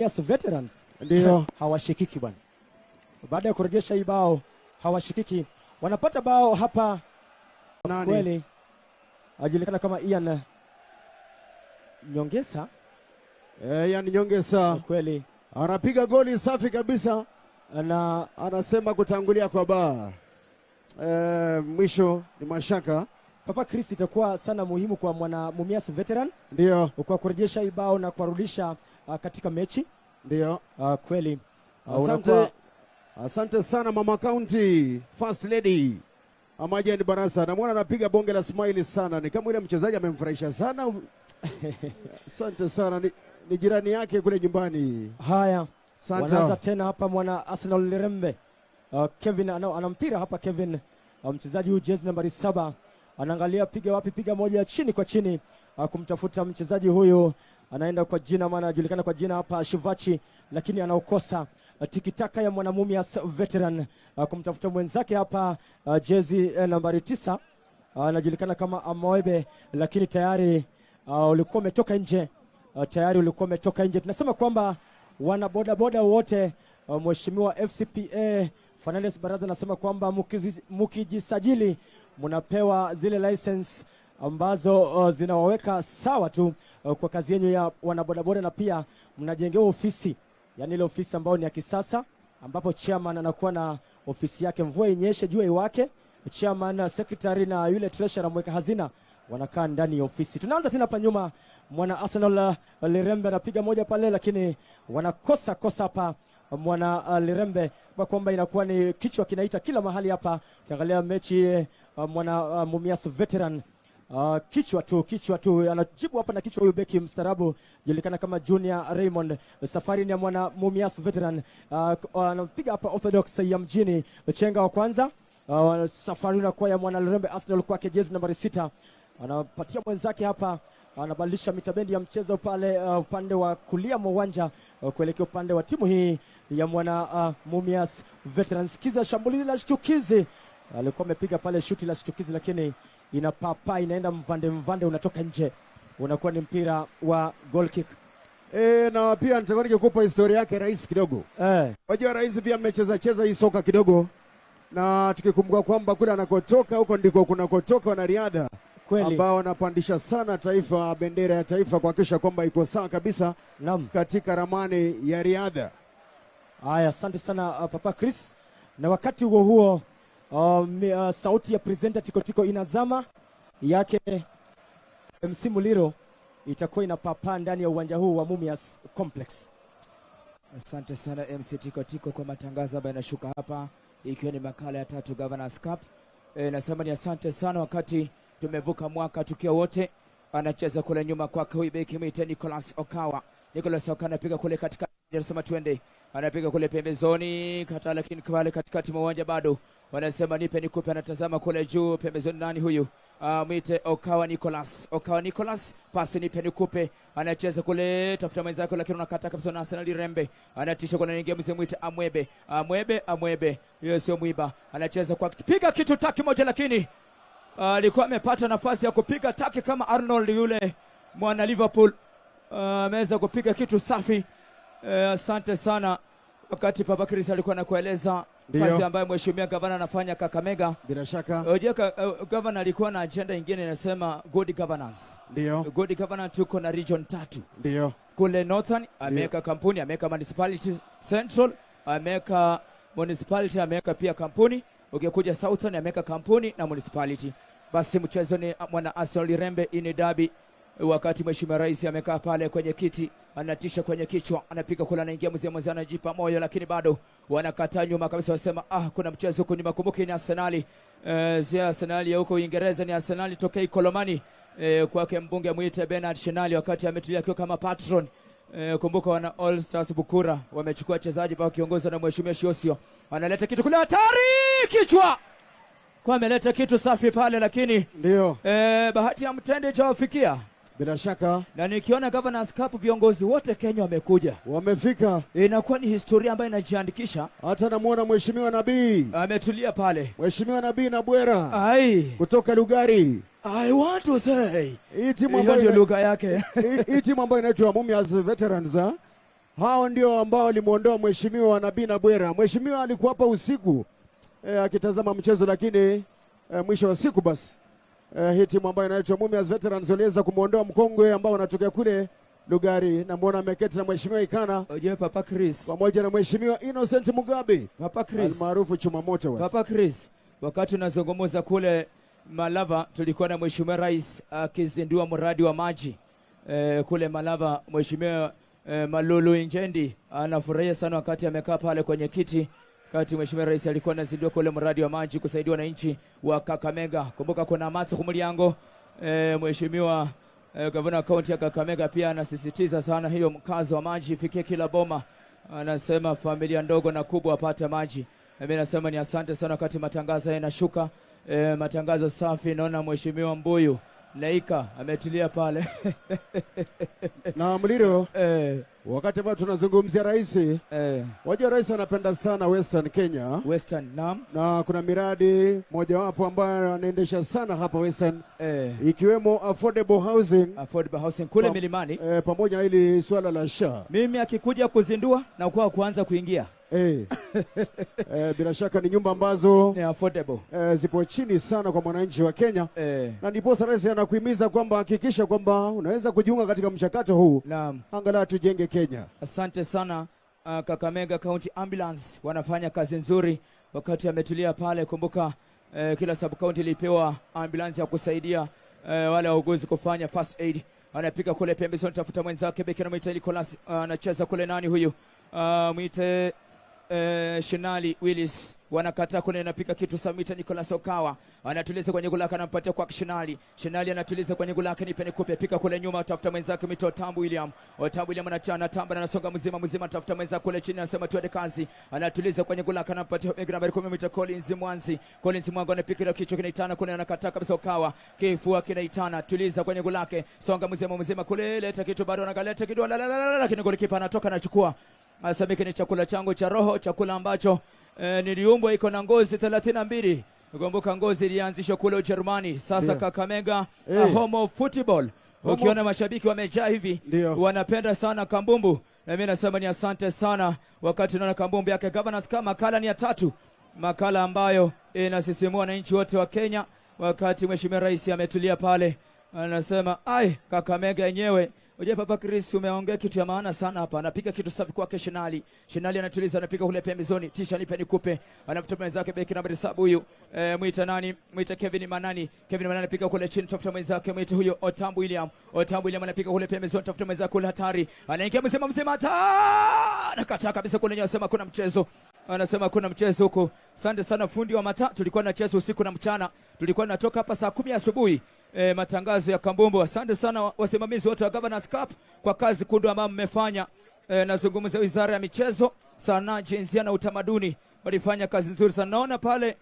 Mumias Veterans Ndio. Hawashikiki bwana. Baada ya kurejesha hii bao hawashikiki, wanapata bao hapa. Nani? Kweli ajulikana kama Ian Nyongesa. Ian Nyongesa kweli anapiga goli safi kabisa na anasema kutangulia kwa baa. Mwisho ni mashaka. Papa Chris, itakuwa sana muhimu kwa mwana Mumias Veteran Ndio, kwa kurejesha hii bao na kuwarudisha katika mechi. Ndio. Kweli Asante, unakuwa asante sana Mama County First Lady Amajeni Barasa. Namwona anapiga bonge la smile sana, ni kama yule mchezaji amemfurahisha sana. Asante sana, ni jirani yake kule nyumbani. Haya, Asante. wanaanza tena hapa mwana Arsenal Lirembe. Kevin ana mpira hapa Kevin, mchezaji huyu jezi nambari 7 anaangalia piga wapi, piga moja chini kwa chini, kumtafuta mchezaji huyu anaenda kwa jina, maana anajulikana kwa jina hapa Shivachi, lakini anaukosa. Tikitaka ya mwana Mumias Veteran, kumtafuta mwenzake hapa, jezi nambari 9, anajulikana kama Amoebe, lakini tayari ulikuwa umetoka nje. Tayari ulikuwa umetoka nje. Tunasema kwamba wana bodaboda wote, Mheshimiwa FCPA Fernandes Baraza anasema kwamba mkijisajili mnapewa zile license ambazo zinawaweka sawa tu kwa kazi yenu ya wanabodaboda, na pia mnajengewa ofisi, yani ile ofisi ambayo ni ya kisasa ambapo chairman anakuwa na ofisi yake, mvua inyeshe jua iwake, chairman, secretary na yule treasurer mweka hazina wanakaa ndani ya ofisi. Tunaanza tena hapa nyuma, mwana Arsenal Lirembe anapiga moja pale, lakini wanakosa kosa hapa mwana Lirembe, kwa kwamba inakuwa ni kichwa kinaita kila mahali hapa. Ukiangalia mechi mwana Mumias Veteran, kichwa tu, kichwa tu anajibu hapa na kichwa huyu beki mstarabu julikana kama Junior Raymond. Safari ni ya mwana Mumias Veteran, anapiga hapa Orthodox ya mjini, chenga wa kwanza. Safari inakuwa ya mwana Lirembe Arsenal kwake jezi nambari 6, anapatia mwenzake hapa, anabadilisha mitabendi ya mchezo pale upande wa kulia mwa uwanja kuelekea upande wa timu hii ya mwana Mumias Veterans. Kiza shambulizi la shtukizi, alikuwa amepiga pale shuti la shtukizi, lakini inapapa inaenda mvande mvande, unatoka nje, unakuwa ni mpira wa goal kick. Na pia nitakuwa nikikupa historia yake rais kidogo. Wajua rais pia amecheza cheza hii soka kidogo, na tukikumbuka kwamba kule anakotoka huko ndiko kunakotoka wanariadha ambao wanapandisha sana taifa, bendera ya taifa kuhakikisha kwamba iko sawa kabisa. Naam. Katika ramani ya riadha. Haya, asante sana Papa Chris. Na wakati huo huo sauti ya presenter Tikotiko inazama yake MC Muliro itakuwa inapapa ndani ya uwanja huu wa Mumias Complex. Asante sana MC Tikotiko kwa matangazo ambayo yanashuka hapa, ikiwa ni makala ya 3 Governors Cup. Nasema ni asante sana, wakati tumevuka mwaka tukiwa wote. Anacheza kule nyuma kwake huyu beki mwite Nicholas Okawa. Nicholas Okawa anapiga kule katika, anasema twende, anapiga kule pembezoni kata, lakini pale katikati mwa uwanja bado wanasema nipe nikupe. Anatazama kule juu pembezoni, nani huyu? Mwite Okawa Nicholas. Okawa Nicholas, pasi nipe nikupe, anacheza kule tafuta mwenzake, lakini unakata kabisa na Arsenal Lirembe. Anatisha kule, anaingia mzee mwite Amwebe. Amwebe, Amwebe, hiyo sio mwiba. Anacheza kwa piga kitu taki moja, lakini alikuwa amepata nafasi ya kupiga taki kama Arnold yule mwana Liverpool. Ameweza kupiga kitu safi. Asante sana. Wakati Papa Chris alikuwa anakueleza kazi ambayo mheshimiwa gavana anafanya Kakamega. Bila shaka. Unajua gavana alikuwa na agenda nyingine inasema good governance. Ndio. Good governance, tuko na region 3. Ndio. Kule Northern ameweka kampuni, ameweka municipality. Central ameweka municipality, ameweka pia kampuni. Ukikuja Southern ameweka kampuni na municipality. Basi mchezo ni mwana Arsenal Lirembe, ini derby. Wakati mheshimiwa rais amekaa pale kwenye kiti, anatisha kwenye kichwa, anapiga kula, anaingia mzee mzee, anajipa moyo, lakini bado wanakataa nyuma kabisa, wasema kuna mchezo huko nyuma. Kumbuka ni Arsenal, si Arsenal ya huko Uingereza, ni Arsenal tokei Kolomani, kwake mbunge muite Bernard Shinali, wakati ametulia akiwa kama patron. Kumbuka wana All Stars Bukura wamechukua wachezaji pa kiongozwa na mheshimiwa Shiosio, analeta kitu kule hatari, kichwa kwa ameleta kitu safi pale, lakini ndio bahati ya mtende itawafikia bila shaka. Na nikiona Governors Cup viongozi wote Kenya wamekuja, wamefika, inakuwa ni historia ambayo inajiandikisha. Hata namuona mheshimiwa Nabii ametulia pale, mheshimiwa Nabii Nabwera ai kutoka Lugari. I want to say hii timu ambayo ndio lugha yake. Hii timu ambayo inaitwa Mumias Veterans Hao ndio ambao walimuondoa Mheshimiwa Nabii Nabwera. Mheshimiwa alikuwa hapa usiku akitazama mchezo, lakini mwisho wa siku basi hii timu ambayo inaitwa Mumias Veterans waliweza kumuondoa mkongwe ambao wanatokea kule Lugari. Namuona ameketi na Mheshimiwa Ikana Ujue Papa Chris, pamoja na Mheshimiwa Innocent Mugabe Papa Chris, almaarufu Chumamoto. Papa Chris, wakati unazungumza kule Malava tulikuwa na Mheshimiwa Rais akizindua mradi wa maji kule Malava. Mheshimiwa Malulu Injendi anafurahia sana wakati amekaa pale kwenye kiti kati Mheshimiwa Rais alikuwa anazindua kule mradi wa maji kusaidia wananchi wa Kakamega. Kumbuka kuna Matsu Khumulyango, Mheshimiwa gavana wa kaunti ya Kakamega pia anasisitiza sana hiyo mkazo wa maji ifikie kila boma. Anasema familia ndogo na kubwa apate maji. Mimi nasema ni asante sana wakati matangazo yanashuka. Matangazo safi. Naona Mheshimiwa Mbuyu Laika ametulia pale. Na Mliro, wakati ambao tunazungumzia rais, wajua rais anapenda sana Western Kenya. Western, naam. Na kuna miradi mojawapo ambayo anaendesha sana hapa Western, ikiwemo affordable housing. Affordable housing kule milimani. Pamoja na hili swala la SHA. Mimi akikuja kuzindua na kwa kuanza kuingia. Bila shaka ni nyumba ambazo ni affordable. Zipo chini sana kwa mwananchi wa Kenya. Na ndipo rais anakuhimiza kwamba hakikisha kwamba unaweza kujiunga katika mchakato huu. Naam. Angalau tujenge Kenya. Asante sana Kakamega County Ambulance wanafanya kazi nzuri wakati ametulia pale. Kumbuka kila sub county ilipewa ambulance ya kusaidia wale wauguzi kufanya first aid. Anapika kule pembezoni, tafuta mwenzake beki anamuita Nicholas, anacheza kule nani huyu? Muite Shinali Willis, wanakataa kule, anapika kitu Samita Nicholas Okawa anatuliza kwenye gula lake, anampatia kwa Shinali. Shinali anatuliza kwenye gula lake, nipe nikupe, pika kule nyuma, tafuta mwenzake Mito Tambu William. Otambu William anachana tamba na anasonga mzima mzima, tafuta mwenzake kule chini, anasema tuende kazi. Anatuliza kwenye gula lake, anampatia nambari 10 Mito Collins Mwanzi. Collins Mwanzi anapiga ile kichwa kinaitana kule, anakataa kabisa Okawa, kifua kinaitana, tuliza kwenye gula lake, songa mzima mzima kule, leta kitu bado, anakaleta kitu, la la la, lakini golikipa anatoka anachukua. Asamiki ni chakula changu cha roho, chakula ambacho niliumbwa iko na ngozi 32. Ukumbuka ngozi ilianzishwa kule Ujerumani. Sasa Kakamega home of football. Ukiona mashabiki wamejaa hivi, wanapenda sana kambumbu. Na mimi nasema ni asante sana wakati naona kambumbu yake Governors kama makala ni ya 3. Makala ambayo inasisimua wananchi wote wa Kenya wakati Mheshimiwa Rais ametulia pale. Anasema ai Kakamega yenyewe. Oje Papa Chris umeongea kitu ya maana sana hapa. Anapiga kitu safi kwake Shinali. Shinali anatuliza, anapiga kule pembezoni. Tisha nipe nikupe. Anafuta mwenzake beki nambari 7 huyu. Muita nani? Muita Kevin Manani. Kevin Manani anapiga kule chini, tafuta mwenzake muita huyo Otambu William. Otambu William anapiga kule pembezoni, tafuta mwenzake kule hatari. Anaingia mzima mzima hata. Anakataa kabisa kule nyuma, anasema kuna mchezo. Anasema kuna mchezo huko. Asante sana fundi wa mata. Tulikuwa na chezo usiku na mchana. Tulikuwa tunatoka hapa saa 10 asubuhi. Matangazo ya kambumbu. Asante sana wasimamizi wote wa Governors Cup kwa kazi kundu ambayo mmefanya. Nazungumza Wizara ya Michezo, Sanaa, Jinsia na Utamaduni. Walifanya kazi nzuri sana. Naona pale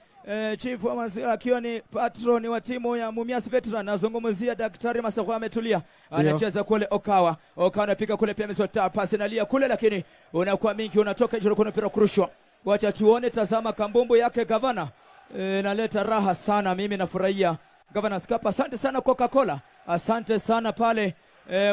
Chief wa akiwa ni patron wa timu ya Mumias Veteran. Nazungumzia Daktari Masako ametulia. Anacheza kule Okawa. Okawa anapiga kule pia mesota pasi nalia kule, lakini unakuwa mingi unatoka nje, kuna mpira kurushwa. Wacha tuone, tazama kambumbu yake gavana. Naleta raha sana, mimi nafurahia Governors Cup. Asante sana Coca-Cola. Asante sana pale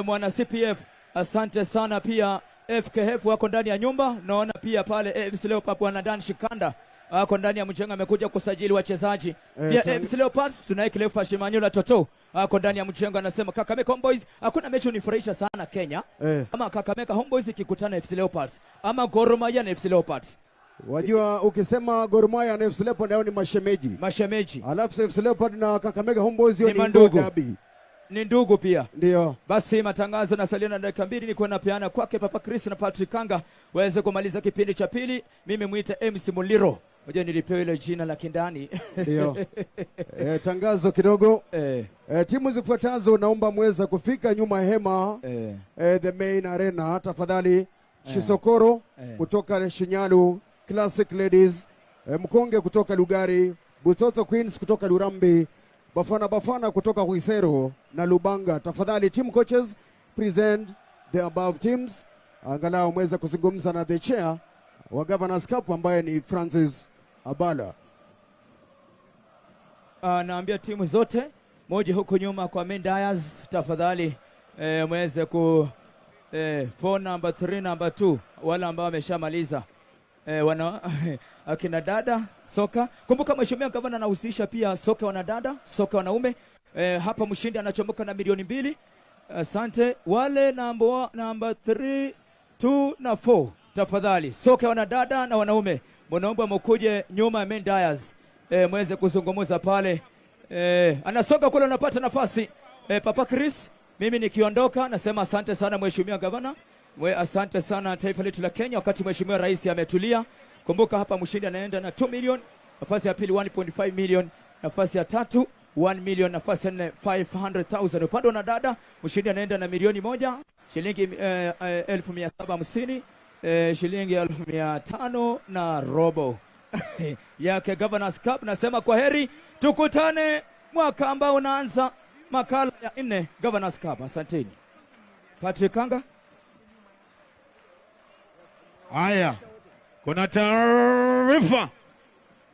mwana CPF. Asante sana pia FKF wako ndani ya nyumba. Naona pia pale AFC Leopards wana Dan Shikanda wako ndani ya mjengo, amekuja kusajili wachezaji. Pia AFC Leopards tunaye Cleophas Shimanyula Toto wako ndani ya mjengo, anasema Kakamega Homeboys hakuna mechi unifurahisha sana Kenya ama Kakamega Homeboys ikikutana AFC Leopards ama Gor Mahia na AFC Leopards. Wajua ukisema Gor Mahia na AFC Leopards nao ni mashemeji. Mashemeji. Alafu AFC Leopards na Kakamega Homeboys ni ndugu. Ni ndugu pia. Ndio. Basi matangazo nasalia na dakika 2, niko napeana kwake Papa Chris na Patrick Kanga waweze kumaliza kipindi cha pili. Mimi muite MC Muliro. Unajua nilipewa ile jina la kindani. Ndio. Tangazo kidogo. Timu zifuatazo naomba muweza kufika nyuma hema. The main arena tafadhali. Shisokoro kutoka Shinyalu, Classic Ladies, Mkonge kutoka Lugari, Butoto Queens kutoka Lurambi, Bafana Bafana kutoka Huisero na Lubanga. Tafadhali team coaches present the above teams. Angalau mweza kuzungumza na the chair wa Governors Cup ambaye ni Francis Abala. Naambia timu zote moja huko nyuma kwa Mendayas, tafadhali mweze ku 4 number 3 number 2 wale ambao wameshamaliza wana akina dada soka. Kumbuka mheshimiwa gavana anahusisha pia soka wanadada, soka wanaume. Hapa mshindi anachomoka na 2 milioni. Asante. Wale namba 3 2 na 4, tafadhali soka wanadada na wanaume, mnaomba mkuje nyuma ya main dais mweze kuzungumza pale. Anasonga kule, unapata nafasi. Papa Chris, mimi nikiondoka nasema asante sana mheshimiwa gavana. Asante sana taifa letu la Kenya, wakati mheshimiwa rais ametulia. Kumbuka hapa mshindi anaenda na 2 million, nafasi ya pili 1.5 million, nafasi ya tatu 1 million, nafasi ya nne 500,000. Upande wa dada mshindi anaenda na 1 milioni shilingi 750,000, shilingi 500,000 na robo yake Governors Cup. Nasema kwa heri, tukutane mwaka ambao unaanza makala ya nne Governors Cup. Asanteni. Patrick Kanga. Haya, kuna taarifa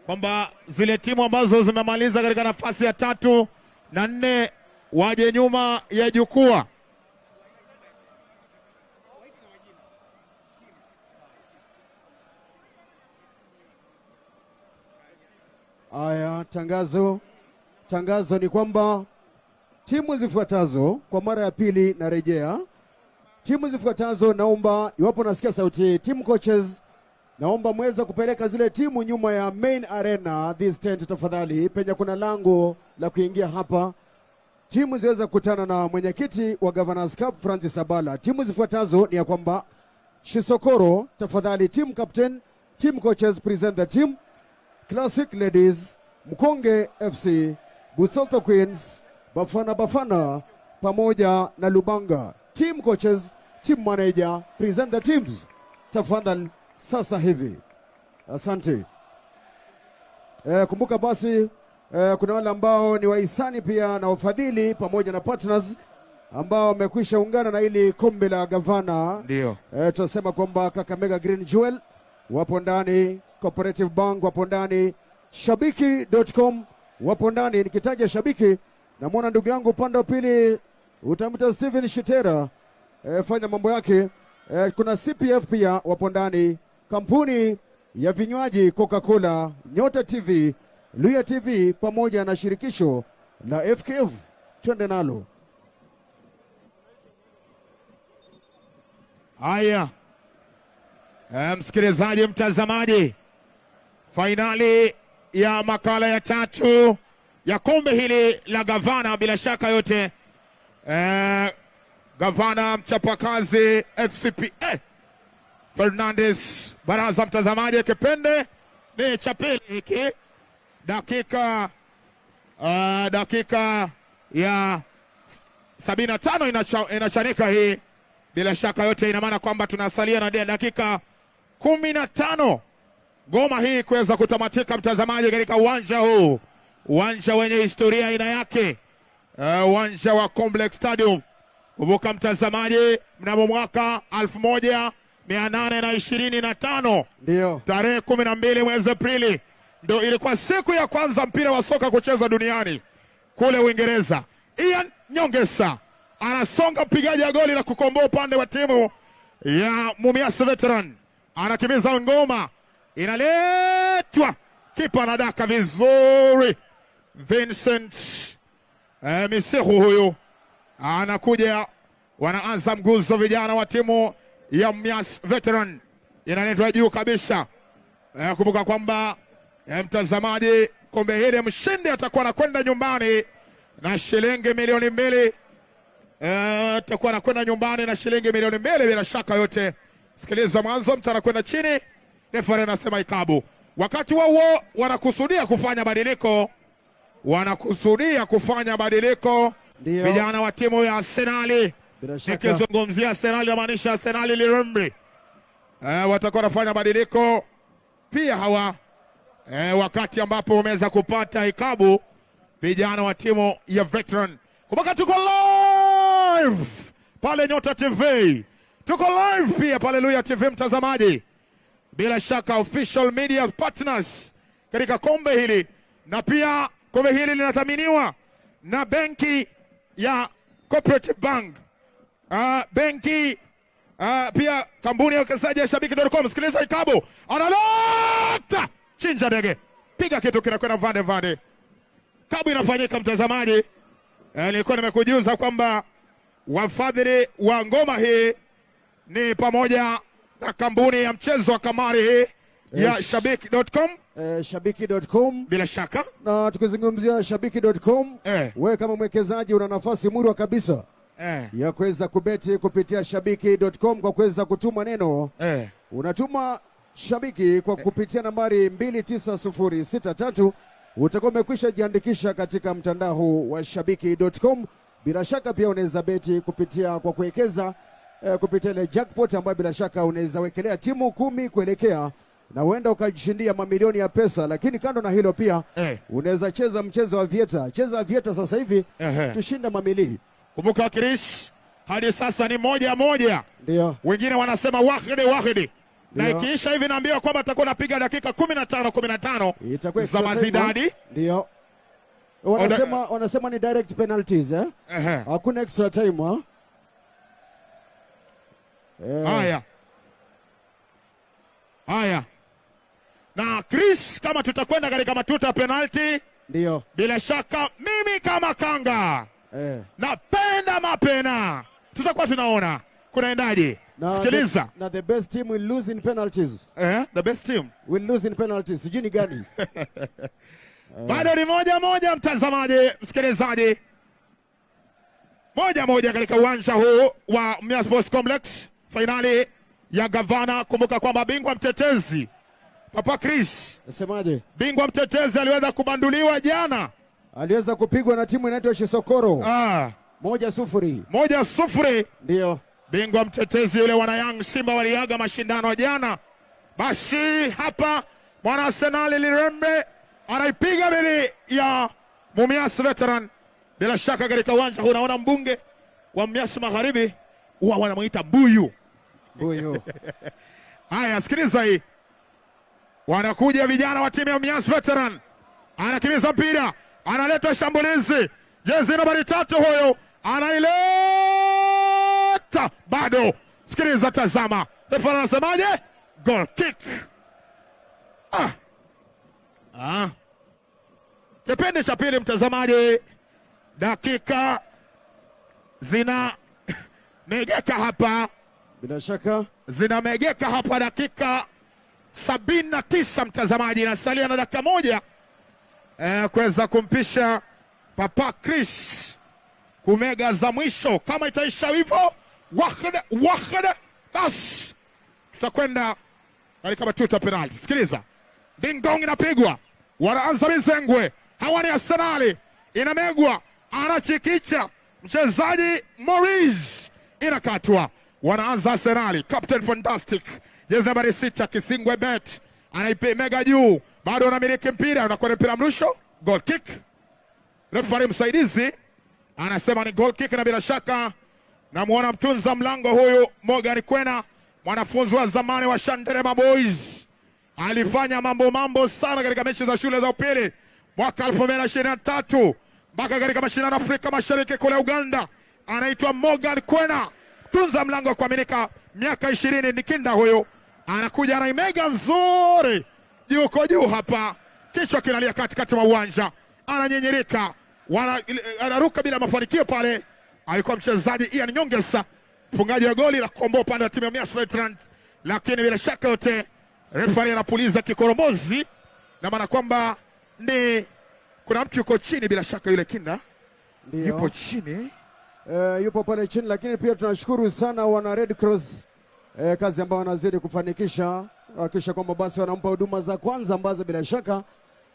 kwamba zile timu ambazo zimemaliza katika nafasi ya tatu na nne waje nyuma ya jukwaa. Haya, tangazo ni kwamba timu zifuatazo kwa mara ya pili narejea. Timu zifuatazo naomba, iwapo nasikia sauti, team coaches, naomba mweze kupeleka zile timu nyuma ya main arena, this tent tafadhali, penye kuna lango la kuingia hapa. Timu ziweze kukutana na mwenyekiti wa Governors Cup Francis Abala. Timu zifuatazo ni ya kwamba Shisokoro, tafadhali team captain, team coaches present the team. Classic Ladies, Mkonge FC, Butsotso Queens, Bafana Bafana pamoja na Lubanga. Team coaches, team manager, present the teams. Tafadhali sasa hivi. Asante. Kumbuka basi kuna wale ambao ni wahisani pia na wafadhili pamoja na partners ambao wamekwisha ungana na ili kombe la gavana. Ndio. Tunasema kwamba Kakamega Green Jewel wapo ndani, Cooperative Bank wapo ndani, Shabiki.com wapo ndani. Nikitaja Shabiki namwona ndugu yangu upande wa pili utamwita Steven Shitera, fanya mambo yake. Kuna CPF pia wapo ndani, kampuni ya vinywaji Coca-Cola, Nyota TV, Luya TV pamoja na shirikisho la FKF. Twende nalo. Haya, msikilizaji, mtazamaji, fainali ya makala ya tatu ya kombe hili la gavana, bila shaka yote gavana mchapakazi FCPA Fernandez Baraza, mtazamaji, kipindi ni cha pili hiki, dakika ya 75 inachanika hii. Bila shaka yote ina maana kwamba tunasalia na dakika 15 ngoma hii kuweza kutamatika, mtazamaji, katika uwanja huu, uwanja wenye historia aina yake, uwanja wa Complex Stadium. Kumbuka mtazamaji, mnamo mwaka 1825 Ndio. tarehe 12 mwezi Aprili ndo ilikuwa siku ya kwanza mpira wa soka kuchezwa duniani kule Uingereza. Ian Nyongesa anasonga mpigaji wa goli la kukomboa upande wa timu ya Mumias Veteran, anakimbiza ngoma, inaletwa, kipa anadaka vizuri. Vincent Misihu huyu anakuja, wanaanza mguzo vijana wa timu ya Mumias Veteran, inaletwa juu kabisa. Kumbuka kwamba mtazamaji, kombe hili mshindi atakuwa anakwenda nyumbani na shilingi 2 milioni. Atakuwa anakwenda nyumbani na shilingi 2 milioni bila shaka yote. Sikiliza mwanzo, mtu anakwenda chini, refa anasema ikabu. Wakati huo huo wanakusudia kufanya badiliko, wanakusudia kufanya badiliko Ndio. vijana wa timu ya Arsenali. Bila shaka. Nikizungumzia Arsenali namaanisha Arsenali Lirembe. Watakuwa wanafanya badiliko pia hawa wakati ambapo wameweza kupata ikabu vijana wa timu ya Veteran. Kumbuka tuko live pale Nyota TV, tuko live pia pale Luya TV, mtazamaji, bila shaka official media partners katika kombe hili, na pia kombe hili linathaminiwa na benki ya Cooperative Bank, benki Pia kampuni ya uwekezaji ya Shabiki.com. Sikiliza Ikabu analota chinja ndege, piga kitu kinakwenda vande vande. Kabu inafanyika mtazamaji. Nilikuwa nimekujuza kwamba wafadhili wa ngoma hii ni pamoja na kampuni ya mchezo wa kamari hii ya Shabiki.com. Shabiki.com bila shaka. Na tukizungumzia Shabiki.com, wewe kama mwekezaji una nafasi murwa kabisa ya kuweza kubeti kupitia Shabiki.com kwa kuweza kutuma neno. Unatuma Shabiki kwa kupitia nambari 29063, utakuwa umekwisha jiandikisha katika mtandao huu wa Shabiki.com. Bila shaka pia unaweza beti kupitia kwa kuwekeza kupitia ile jackpot ambayo bila shaka unaweza wekelea timu 10 kuelekea na uenda ukajishindia mamilioni ya pesa. Lakini kando na hilo pia unaweza cheza mchezo wa Vieta. Cheza Vieta sasa hivi tushinda mamili. Kumbuka Chris, hadi sasa ni 1-1. Ndio. Wengine wanasema wahidi wahidi. Na ikiisha hivi naambiwa kwamba atakuwa anapiga dakika 15 15 za mazidadi. Ndio. Wanasema ni direct penalties Hakuna extra time Haya. Haya. Na Chris, kama tutakwenda katika matuta penalty, ndio, bila shaka mimi kama Kanga napenda mapena. Tutakuwa tunaona kunaendaje. Sikiliza. Na the best team will lose in penalties. The best team will lose in penalties. Sijui ni gani. Bado ni 1-1 mtazamaji, msikilizaji. 1-1 katika uwanja huu wa Mumias Sports Complex, finali ya Gavana. Kumbuka kwamba bingwa mtetezi Papa Chris, nasemaje? Bingwa mtetezi aliweza kubanduliwa jana. Aliweza kupigwa na timu inaitwa Shisokoro. 1-0. 1-0. Ndio. Bingwa mtetezi yule wana Young Simba waliaga mashindano jana. Basi hapa mwana Arsenal Lirembe anaipiga mbele ya Mumias Veteran. Bila shaka katika uwanja huu unaona mbunge wa Mumias Magharibi huwa wanamuita Buyu. Buyu. Haya, sikiliza hii. Wanakuja vijana wa timu ya Mumias Veteran. Anakimiza mpira, analeta shambulizi. Jezi nambari 3 huyo anaileta bado. Sikiliza, tazama. Refa anasemaje? Goal kick. Kipindi cha pili mtazamaji, dakika zina megeka hapa. Bila shaka zina megeka hapa, dakika 79 mtazamaji, inasalia na dakika 1 kuweza kumpisha Papa Chris kumega za mwisho. Kama itaisha hivyo wahada bas tutakwenda katika matuta penalty. Sikiliza, ding dong inapigwa, wanaanza mizengwe. Hawa ni Arsenali, inamegwa, anachikicha mchezaji Maurice, inakatwa. Wanaanza Arsenali, Captain Fantastic, jezi nambari 6 Kisingwe Bet anaipemega juu, bado anamiliki mpira, unakuwa mpira mrusho, goal kick. Referee msaidizi anasema ni goal kick, na bila shaka namuona mtunza mlango huyu Morgan Kwena, mwanafunzi wa zamani wa Shanderema Boys, alifanya mambo sana katika mechi za shule za upili mwaka 2023 mpaka katika mashindano Afrika Mashariki kule Uganda. Anaitwa Morgan Kwena, tunza mlango wa kuaminika, miaka 20 ni kinda huyu. Anakuja anaimega nzuri juu kwa juu hapa, kichwa kinalia katikati mwa uwanja, ananyenyereka, anaruka bila mafanikio pale. Alikuwa mchezaji Ian Nyongesa, mfungaji wa goli la kukomboa upande wa timu ya Mumias Veterans, lakini bila shaka yote referee anapuliza kikoromozi, na maana kwamba ni kuna mtu yuko chini, bila shaka yule kinda ndio yupo chini. Yupo pale chini. Lakini pia tunashukuru sana wana Red Cross, kazi ambayo wanazidi kufanikisha, hakikisha kwamba basi wanampa huduma za kwanza ambazo bila shaka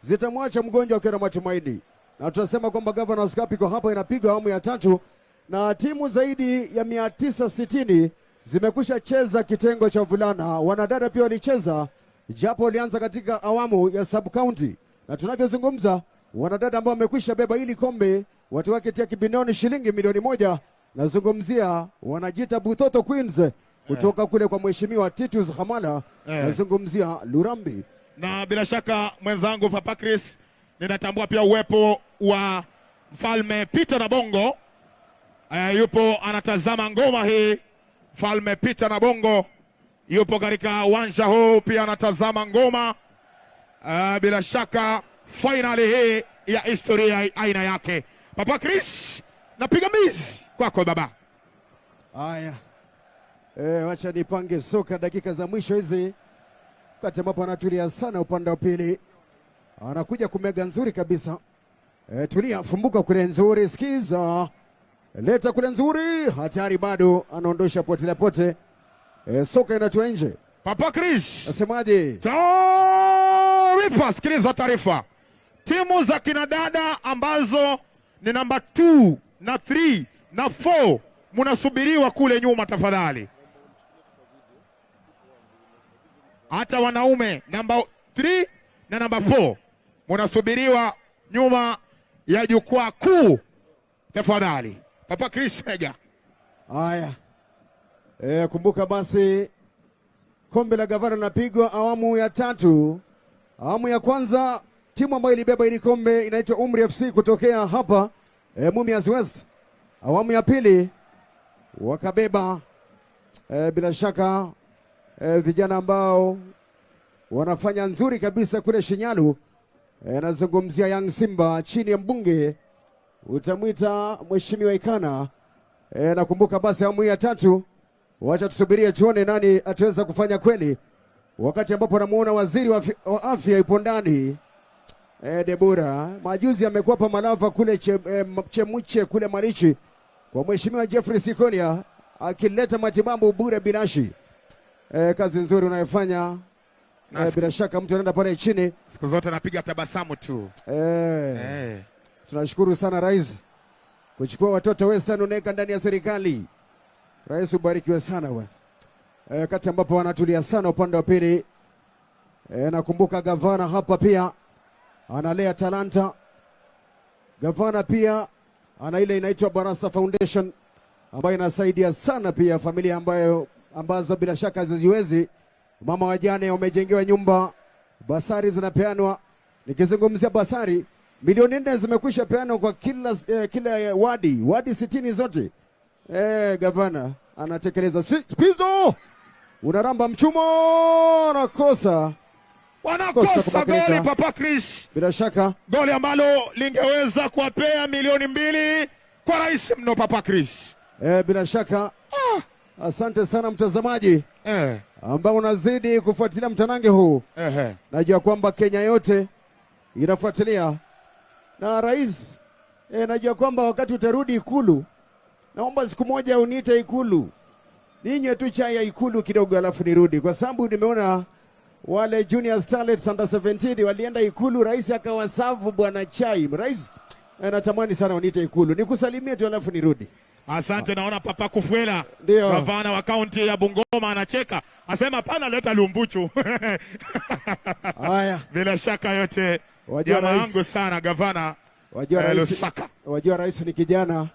zitamwacha mgonjwa akiwa na matumaini. Na tunasema kwamba Governors Cup iko hapa inapigwa awamu ya 3, na timu zaidi ya 960 zimekwisha cheza kitengo cha vulana. Wanadada pia walicheza, japo walianza katika awamu ya sub county. Na tunavyozungumza, wanadada ambao wamekwisha beba hili kombe watu wake tia kibindoni shilingi milioni 1. Nazungumzia wanajiita Butoto Queens kutoka kule kwa Mheshimiwa Titus Hamala. Nazungumzia Lurambi. Na bila shaka mwenzangu Papa Chris, ninatambua pia uwepo wa Mfalme Peter Nabongo. Yupo anatazama ngoma hii. Falme Peter Nabongo yupo katika uwanja huu pia anatazama ngoma. Bila shaka finali hii ya historia aina yake. Papa Chris, napiga mizi kwako baba. Haya. Wacha nipange soka dakika za mwisho hizi. Wakati ambapo anatulia sana upande wa pili. Anakuja kumega nzuri kabisa. Tulia, fumbuka kule nzuri, sikiza. Leta kule nzuri, hatari bado, anaondosha pote la pote. Soka inatua nje. Papa Chris. Nasemaje? Taarifa, sikiliza taarifa. Timu za kina dada ambazo ni namba 2 na 3 na 4 mnasubiriwa kule nyuma tafadhali. Hata wanaume namba 3 na namba 4 mnasubiriwa nyuma ya jukwaa kuu tafadhali. Papa Chris Mega. Haya. Kumbuka basi kombe la gavana linapigwa awamu ya 3. Awamu ya kwanza timu ambayo ilibeba ili kombe inaitwa Umri FC kutokea hapa Mumias West. Awamu ya pili wakabeba bila shaka vijana ambao wanafanya nzuri kabisa kule Shinyalu. Nazungumzia Young Simba chini ya mbunge utamwita Mheshimiwa Ikana. Nakumbuka basi awamu ya 3, wacha tusubirie tuone nani ataweza kufanya kweli. Wakati ambapo namuona waziri wa afya yupo ndani, Debora majuzi amekuwa pa Malava kule Chemuche kule Marichi kwa Mheshimiwa Jeffrey Sikonia akileta matibabu bure bilashi. Kazi nzuri unayofanya. Bila shaka mtu anaenda pale chini siku zote anapiga tabasamu tu. Tunashukuru sana rais kuchukua watoto Western unaweka ndani ya serikali. Rais ubarikiwe sana wewe. Kati ambapo wanatulia sana upande wa pili. Nakumbuka gavana hapa pia analea talanta. Gavana pia ana ile inaitwa Barasa Foundation ambayo inasaidia sana pia familia ambazo bila shaka hazijiwezi. Mama wajane wamejengewa nyumba, basari zinapeanwa. Nikizungumzia basari, milioni 4 zimekwisha peanwa kwa kila wadi, wadi 60 zote. Gavana anatekeleza. Pizo! Unaramba mchumo, nakosa. Wanakosa goli Papa Chris. Bila shaka goli ambalo lingeweza kuwapea milioni 2 kwa rais mno Papa Chris. Bila shaka. Asante sana mtazamaji ambao unazidi kufuatilia mtanange huu. Najua kwamba Kenya yote inafuatilia. Na rais, najua kwamba wakati utarudi Ikulu, naomba siku moja uniite Ikulu. Ninywe tu chai ya Ikulu kidogo alafu nirudi, kwa sababu nimeona wale Junior Starlets under 17 walienda Ikulu, rais akawasavu bwana chai. Rais, natamani sana uniite Ikulu, nikusalimie tu alafu nirudi. Asante. Naona Papa Kufuela, gavana wa kaunti ya Bungoma, anacheka. Asema pana leta lumbuchu. Haya. Bila shaka yote jamaa wangu sana gavana. Wajua rais ni kijana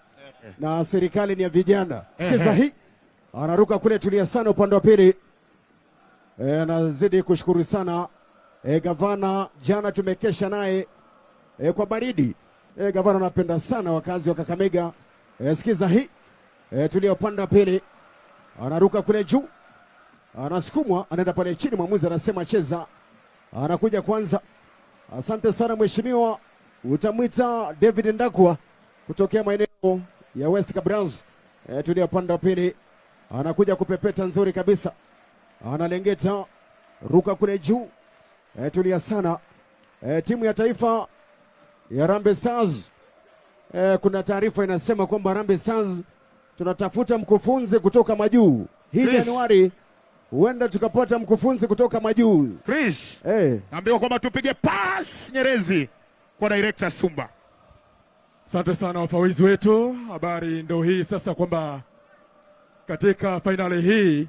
na serikali ni ya vijana. Sikiza hii. Anaruka kule, tulia sana upande wa pili. Nazidi kushukuru sana gavana, jana tumekesha naye kwa baridi. Gavana anapenda sana wakazi wa Kakamega. Sikiza hii. Tulia upande wa pili. Anaruka kule juu. Anasukumwa, anaenda pale chini, mwamuzi anasema cheza. Anakuja kwanza. Asante sana mheshimiwa, utamwita David Ndakwa kutokea maeneo ya West Cabrans. Tulia upande wa pili. Anakuja kupepeta nzuri kabisa. Analengeta, ruka kule juu. Tulia sana. Timu ya taifa ya Harambee Stars. Kuna taarifa inasema kwamba Harambee Stars tunatafuta mkufunzi kutoka majuu. Hii Januari huenda tukapata mkufunzi kutoka majuu. Chris, naambiwa kwamba tupige pass Nyerezi kwa director Sumba. Asante sana wafawizi wetu. Habari ndio hii sasa kwamba katika finali hii,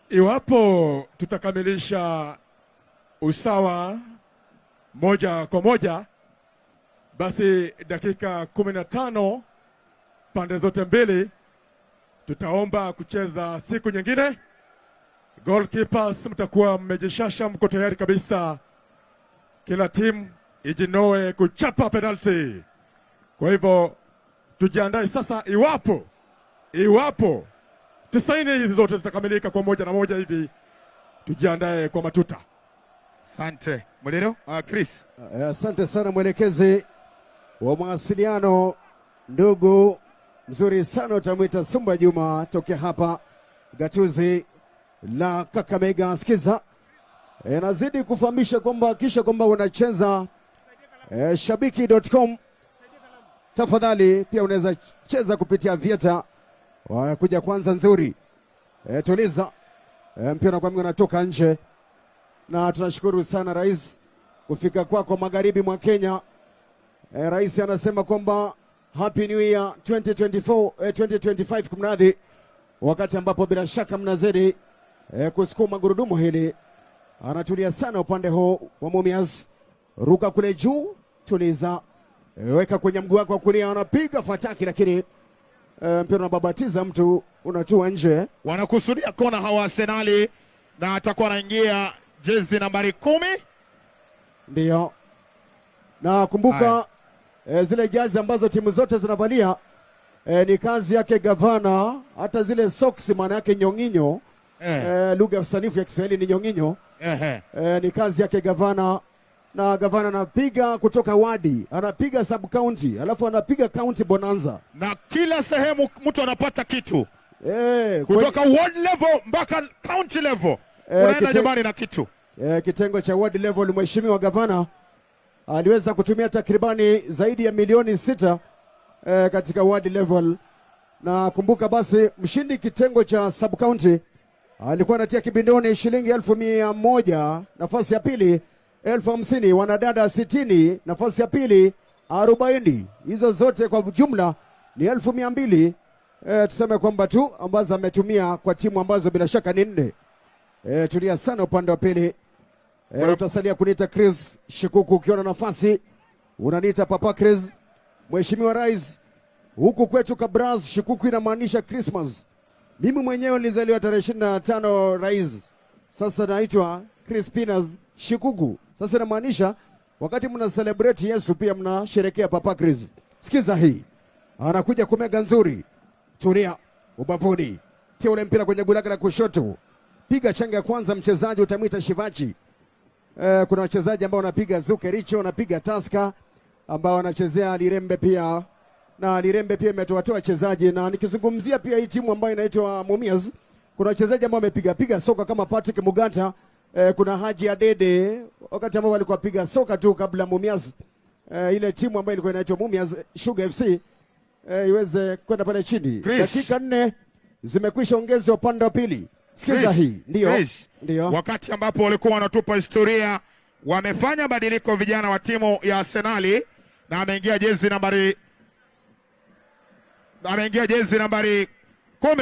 iwapo tutakamilisha usawa 1-1, basi dakika 15 pande zote mbili tutaomba kucheza siku nyingine. Goalkeepers mtakuwa mmejishasha, mko tayari kabisa. Kila timu ijinoe kuchapa penalty. Kwa hivyo tujiandae sasa, iwapo 90 hizi zote zitakamilika kwa 1-1 hivi. Tujiandae kwa matuta. Asante Muliro. Chris. Asante sana mwelekezi wa mawasiliano ndugu mzuri sana utamwita Sumba Juma tokea hapa gatuzi la Kakamega. Sikiza, nazidi kufahamisha kwamba kisha kwamba unacheza shabiki.com. Tafadhali pia unaweza cheza kupitia Vieta. Wanakuja kwanza nzuri. Tuliza. Mpira kwa mimi unatoka nje. Na tunashukuru sana rais kufika kwako magharibi mwa Kenya. Rais anasema kwamba Happy New Year 2024, 2025 kumradhi, wakati ambapo bila shaka mnazidi kusukuma gurudumu hili. Anatulia sana upande huu wa Mumias. Ruka kule juu, tuliza. Weka kwenye mguu wako wa kulia, anapiga fataki lakini mpira unababatiza mtu, unatua nje. Wanakusudia kona hawa Arsenali, na atakuwa anaingia jezi nambari 10. Ndio. Na kumbuka zile jazi ambazo timu zote zinavalia ni kazi yake gavana, hata zile socks maana yake nyonginyo. Lugha ya usanifu ya Kiswahili ni nyonginyo. Ni kazi yake gavana, na gavana anapiga kutoka wadi, anapiga sub county, alafu anapiga county bonanza. Na kila sehemu mtu anapata kitu. Kutoka ward level mpaka county level. Unaenda nyumbani na kitu. Kitengo cha ward level, mheshimiwa gavana aliweza kutumia takribani zaidi ya milioni 6 katika ward level. Na kumbuka basi mshindi kitengo cha sub county alikuwa anatia kibindoni shilingi 100,000, nafasi ya pili 50,000, wanadada 60, nafasi ya pili 40. Hizo zote kwa jumla ni 200,000. Tuseme kwamba tu ambazo ametumia kwa timu ambazo bila shaka ni 4. Tulia sana upande wa pili. Utasalia kuniita Chris Shikuku, ukiona nafasi unaniita Papa Chris. Mheshimiwa Rais, huku kwetu Kabras Shikuku inamaanisha Christmas. Mimi mwenyewe nilizaliwa tarehe 25 Rais. Sasa naitwa Crispinas Shikuku. Sasa inamaanisha wakati mna celebrate Yesu pia mnasherehekea Papa Chris. Sikiza hii. Anakuja kumega nzuri. Tulia ubavuni. Tia ule mpira kwenye gula la kushoto. Piga changa ya kwanza, mchezaji utamwita Shivachi. Kuna wachezaji ambao wanapiga Zuke Richo, wanapiga Taska, ambao wanachezea Lirembe pia. Na Lirembe pia imetoa wachezaji, na nikizungumzia pia hii timu ambayo inaitwa Mumias, kuna wachezaji ambao wamepiga piga soka kama Patrick Mugata, kuna Haji Adede, wakati ambao walikuwa piga soka tu kabla Mumias, ile timu ambayo ilikuwa inaitwa Mumias Sugar FC iweze kwenda pale chini. Dakika 4 zimekwisha ongezwa upande wa pili. Sikiza hii. Ndio. Ndio. Wakati ambapo walikuwa wanatupa historia, wamefanya badiliko vijana wa timu ya Arsenali, na ameingia jezi nambari 10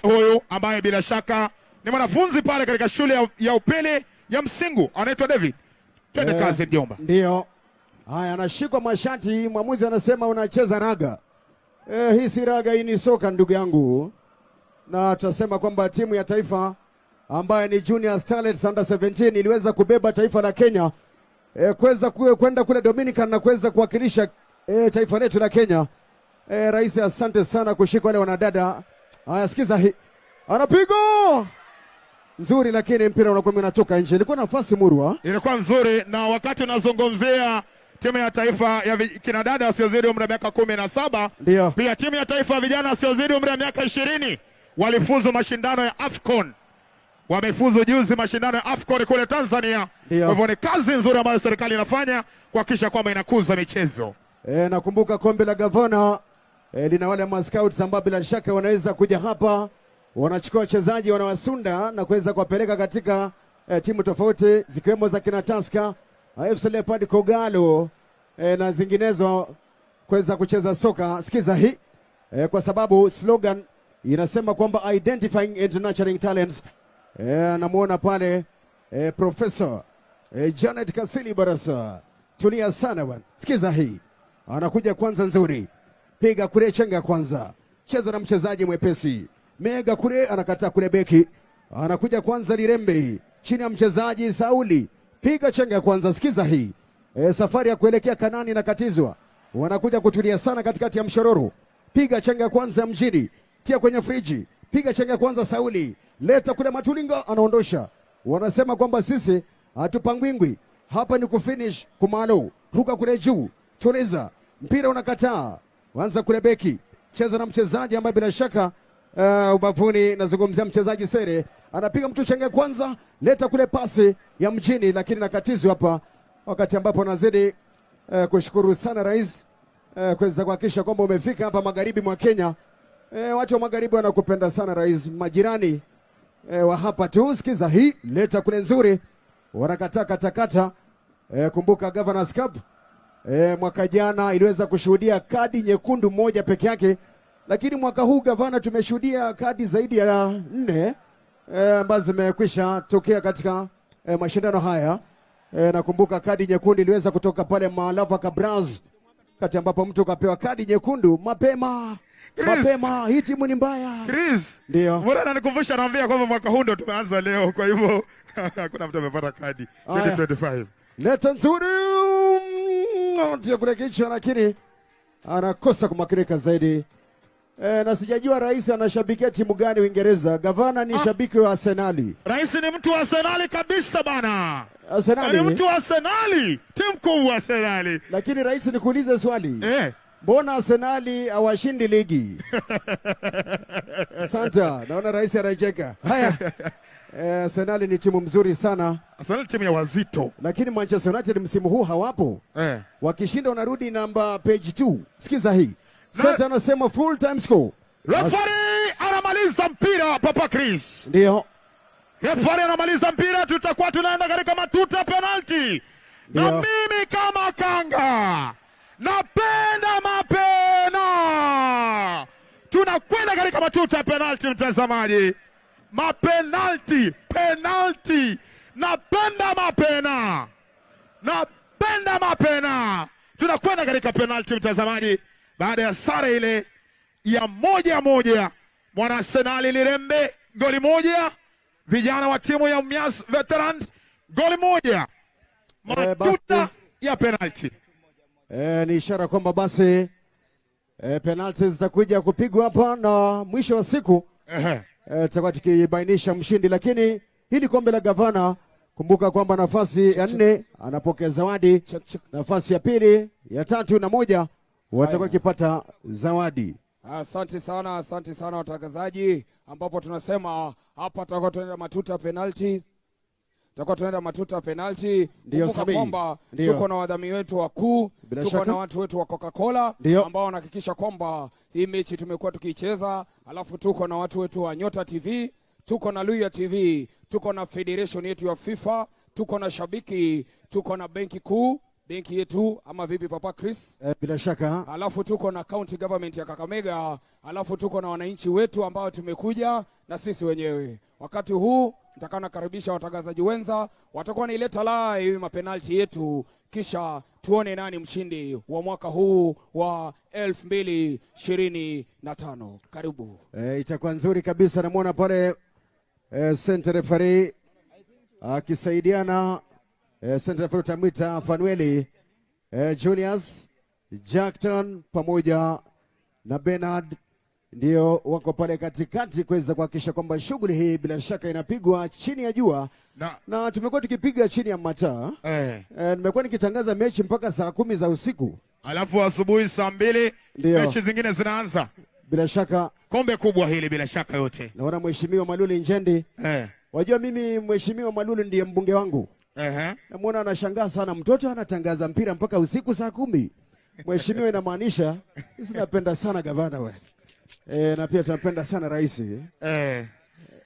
huyu ambaye bila shaka ni mwanafunzi pale katika shule ya upili ya Msingu, anaitwa David. Twende kazi mjomba. Ndio. Haya, anashikwa mashati, mwamuzi anasema unacheza raga. Hii si raga, hii ni soka ndugu yangu. Na tutasema kwamba timu ya taifa ambaye ni Junior Starlets under 17 iliweza kubeba taifa la Kenya, kuweza kwenda kule Dominican na kuweza kuwakilisha taifa letu la Kenya. Rais, asante sana kushika wale wanadada. Haya, sikiza hii. Anapiga nzuri lakini mpira unakuwa unatoka nje. Ilikuwa nafasi murwa. Ilikuwa nzuri, na wakati unazungumzia timu ya taifa ya kina dada wasiozidi umri wa miaka 17, ndio pia timu ya taifa ya vijana wasiozidi umri wa miaka 20 walifuzu mashindano ya AFCON. Wamefuzu juzi mashindano ya AFCON kule Tanzania. Kwa hivyo ni kazi nzuri ambayo serikali inafanya kuhakikisha kwamba inakuza michezo. Nakumbuka kombe la gavana lina wale ma scouts ambao bila shaka wanaweza kuja hapa, wanachukua wachezaji wanawasunda na kuweza kuwapeleka katika timu tofauti zikiwemo za kina Tusker, AFC Leopards, Kogalo na zinginezo kuweza kucheza soka. Sikiza hii, kwa sababu slogan inasema kwamba identifying and nurturing talents. Namuona pale Professor Janet Kasili Barasa. Tulia sana bwana. Sikiza hii. Anakuja kwanza nzuri. Piga kule chenga kwanza. Cheza na mchezaji mwepesi. Mega kule anakataa kule beki. Anakuja kwanza Lirembe. Chini ya mchezaji Sauli. Piga chenga kwanza. Sikiza hii. Safari ya kuelekea Kanani inakatizwa. Wanakuja kutulia sana katikati ya mshororo. Piga chenga kwanza mjini. Tia kwenye friji. Piga chenga kwanza Sauli. Leta kule Matulinga anaondosha. Wanasema kwamba sisi hatupangwingwi. Hapa ni kufinish Kumalo. Ruka kule juu. Tuliza. Mpira unakataa. Anza kule beki. Cheza na mchezaji ambaye bila shaka ubavuni, nazungumzia mchezaji Sere. Anapiga mtu chenga kwanza, leta kule pasi ya mjini lakini nakatizwa hapa, wakati ambapo nazidi kushukuru sana rais kuweza kuhakikisha kwamba umefika hapa magharibi mwa Kenya. Watu wa magharibi wanakupenda sana rais, majirani wa hapa tu. Sikiza hii, leta kule nzuri, wanakataa katakata. Kumbuka Governors Cup mwaka jana iliweza kushuhudia kadi nyekundu moja peke yake, lakini mwaka huu gavana tumeshuhudia kadi zaidi ya 4 ambazo zimekwisha tokea katika mashindano haya. Nakumbuka kadi nyekundu iliweza kutoka pale Malava Kabraz, kati ambapo mtu kapewa kadi nyekundu mapema. Chris. Mapema, hii timu ni mbaya. Chris. Ndio. Mbona ananikumbusha, naambia kwamba mwaka huu ndo tumeanza leo, kwa hivyo hakuna mtu amepata kadi 2025. Leta nzuri. Ndio kule kichwa lakini anakosa kumakinika zaidi. Na sijajua rais anashabikia timu gani Uingereza. Gavana ni shabiki wa Arsenali. Rais ni mtu wa Arsenali kabisa bana. Arsenali. Ni mtu wa Arsenali, timu kubwa Arsenali. Lakini rais, nikuulize swali. Mbona Arsenali hawashindi ligi? Santa, naona rais anacheka. Haya. Arsenali ni timu mzuri sana. Arsenali timu ya wazito. Lakini Manchester United msimu huu hawapo. Wakishinda wanarudi namba page 2. Sikiza hii. Sasa anasema full time score. Referee anamaliza mpira Papa Chris. Ndio. Referee anamaliza mpira, tutakuwa tunaenda katika matuta penalty. Na mimi kama kanga napenda mapena. Tunakwenda katika matuta penalty mtazamaji. Mapenalty, penalty. Napenda mapena. Napenda mapena. Tunakwenda katika penalty mtazamaji. Baada ya sare ile ya 1-1, mwana Arsenali Lirembe goli 1, vijana wa timu ya Mumias Veterans goli 1. Matuta ya penalty. Ni ishara kwamba basi penalty zitakuja kupigwa hapa na mwisho wa siku tutakuwa tukibainisha mshindi. Lakini hili kombe la gavana, kumbuka kwamba nafasi ya 4 anapokea zawadi, nafasi ya 2, ya 3 na 1 watakuwa kipata zawadi. Asante sana, asante sana watangazaji, ambapo tunasema hapa tutakuwa tunaenda matuta penalty. Tutakuwa tunaenda matuta penalty. Kumbuka kwamba tuko na wadhamini wetu wakuu, tuko na watu wetu wa Coca-Cola ambao wanahakikisha kwamba hii mechi tumekuwa tukiicheza, alafu tuko na watu wetu wa Nyota TV, tuko na Luya TV, tuko na federation yetu ya FIFA, tuko na shabiki, tuko na benki kuu, benki yetu ama vipi Papa Chris? Bila shaka. Alafu tuko na county government ya Kakamega, alafu tuko na wananchi wetu ambao tumekuja na sisi wenyewe. Wakati huu nitakana nakaribisha watangazaji wenza, watakuwa wanaileta live mapenalti yetu, kisha tuone nani mshindi wa mwaka huu wa 2025. Karibu. Itakuwa nzuri kabisa. Namuona pale center referee akisaidiana center referee utamwita Fanueli, Julius Jackton pamoja na Bernard ndio wako pale katikati kuweza kuhakikisha kwamba shughuli hii bila shaka inapigwa chini ya jua na tumekuwa tukipiga chini ya mataa. Nimekuwa nikitangaza mechi mpaka saa 10 za usiku. Alafu asubuhi saa 2 mechi zingine zinaanza. Bila shaka kombe kubwa hili bila shaka yote. Naona Mheshimiwa Malulu Njendi. Wajua mimi Mheshimiwa Malulu ndiye mbunge wangu. Namuona anashangaa sana, mtoto anatangaza mpira mpaka usiku saa 10. Mheshimiwa, inamaanisha sisi napenda sana gavana wewe. Na pia tunapenda sana rais.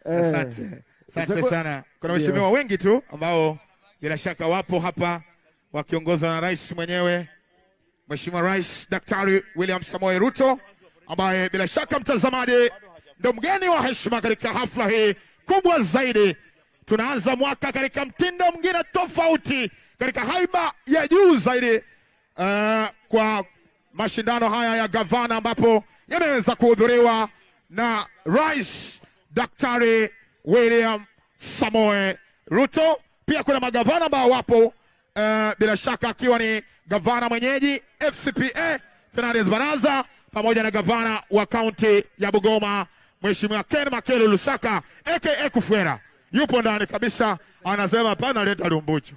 Asante. Asante sana. Kuna waheshimiwa wengi tu ambao bila shaka wapo hapa wakiongozwa na rais mwenyewe, Mheshimiwa Rais Daktari William Samoei Ruto, ambaye bila shaka mtazamaji ndio mgeni wa heshima katika hafla hii kubwa zaidi. Tunaanza mwaka katika mtindo mwingine tofauti, katika haiba ya juu zaidi kwa mashindano haya ya gavana, ambapo yameweza kuhudhuriwa na Rais Daktari William Samoei Ruto. Pia kuna magavana ambao wapo, bila shaka akiwa ni gavana mwenyeji FCPA Fernandes Baraza, pamoja na gavana wa kaunti ya Bugoma Mheshimiwa Ken Makelo Lusaka aka Kufwera yupo ndani kabisa, anasema hapana, leta lumbucho.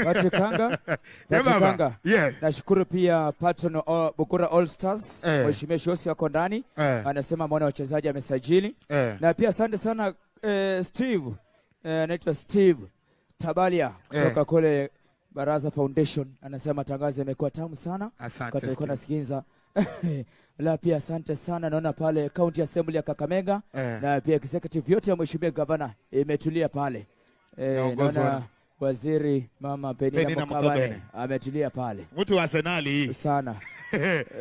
Patrick Kanga. Yeah. Nashukuru pia patron Bukura All Stars, Mheshimiwa Shosi yako ndani. Anasema mwana wachezaji amesajili. Na pia asante sana Steve, anaitwa Steve Tabalia kutoka kule Baraza Foundation, anasema tangazo yamekuwa tamu sana. Asante. Kwa nasikiza. La pia asante sana, naona pale County Assembly ya Kakamega na pia executive yote ya Mheshimiwa Gavana imetulia pale. Naona Waziri Mama Penina Mukabane ametulia pale. Mtu wa Arsenal hii. Sana.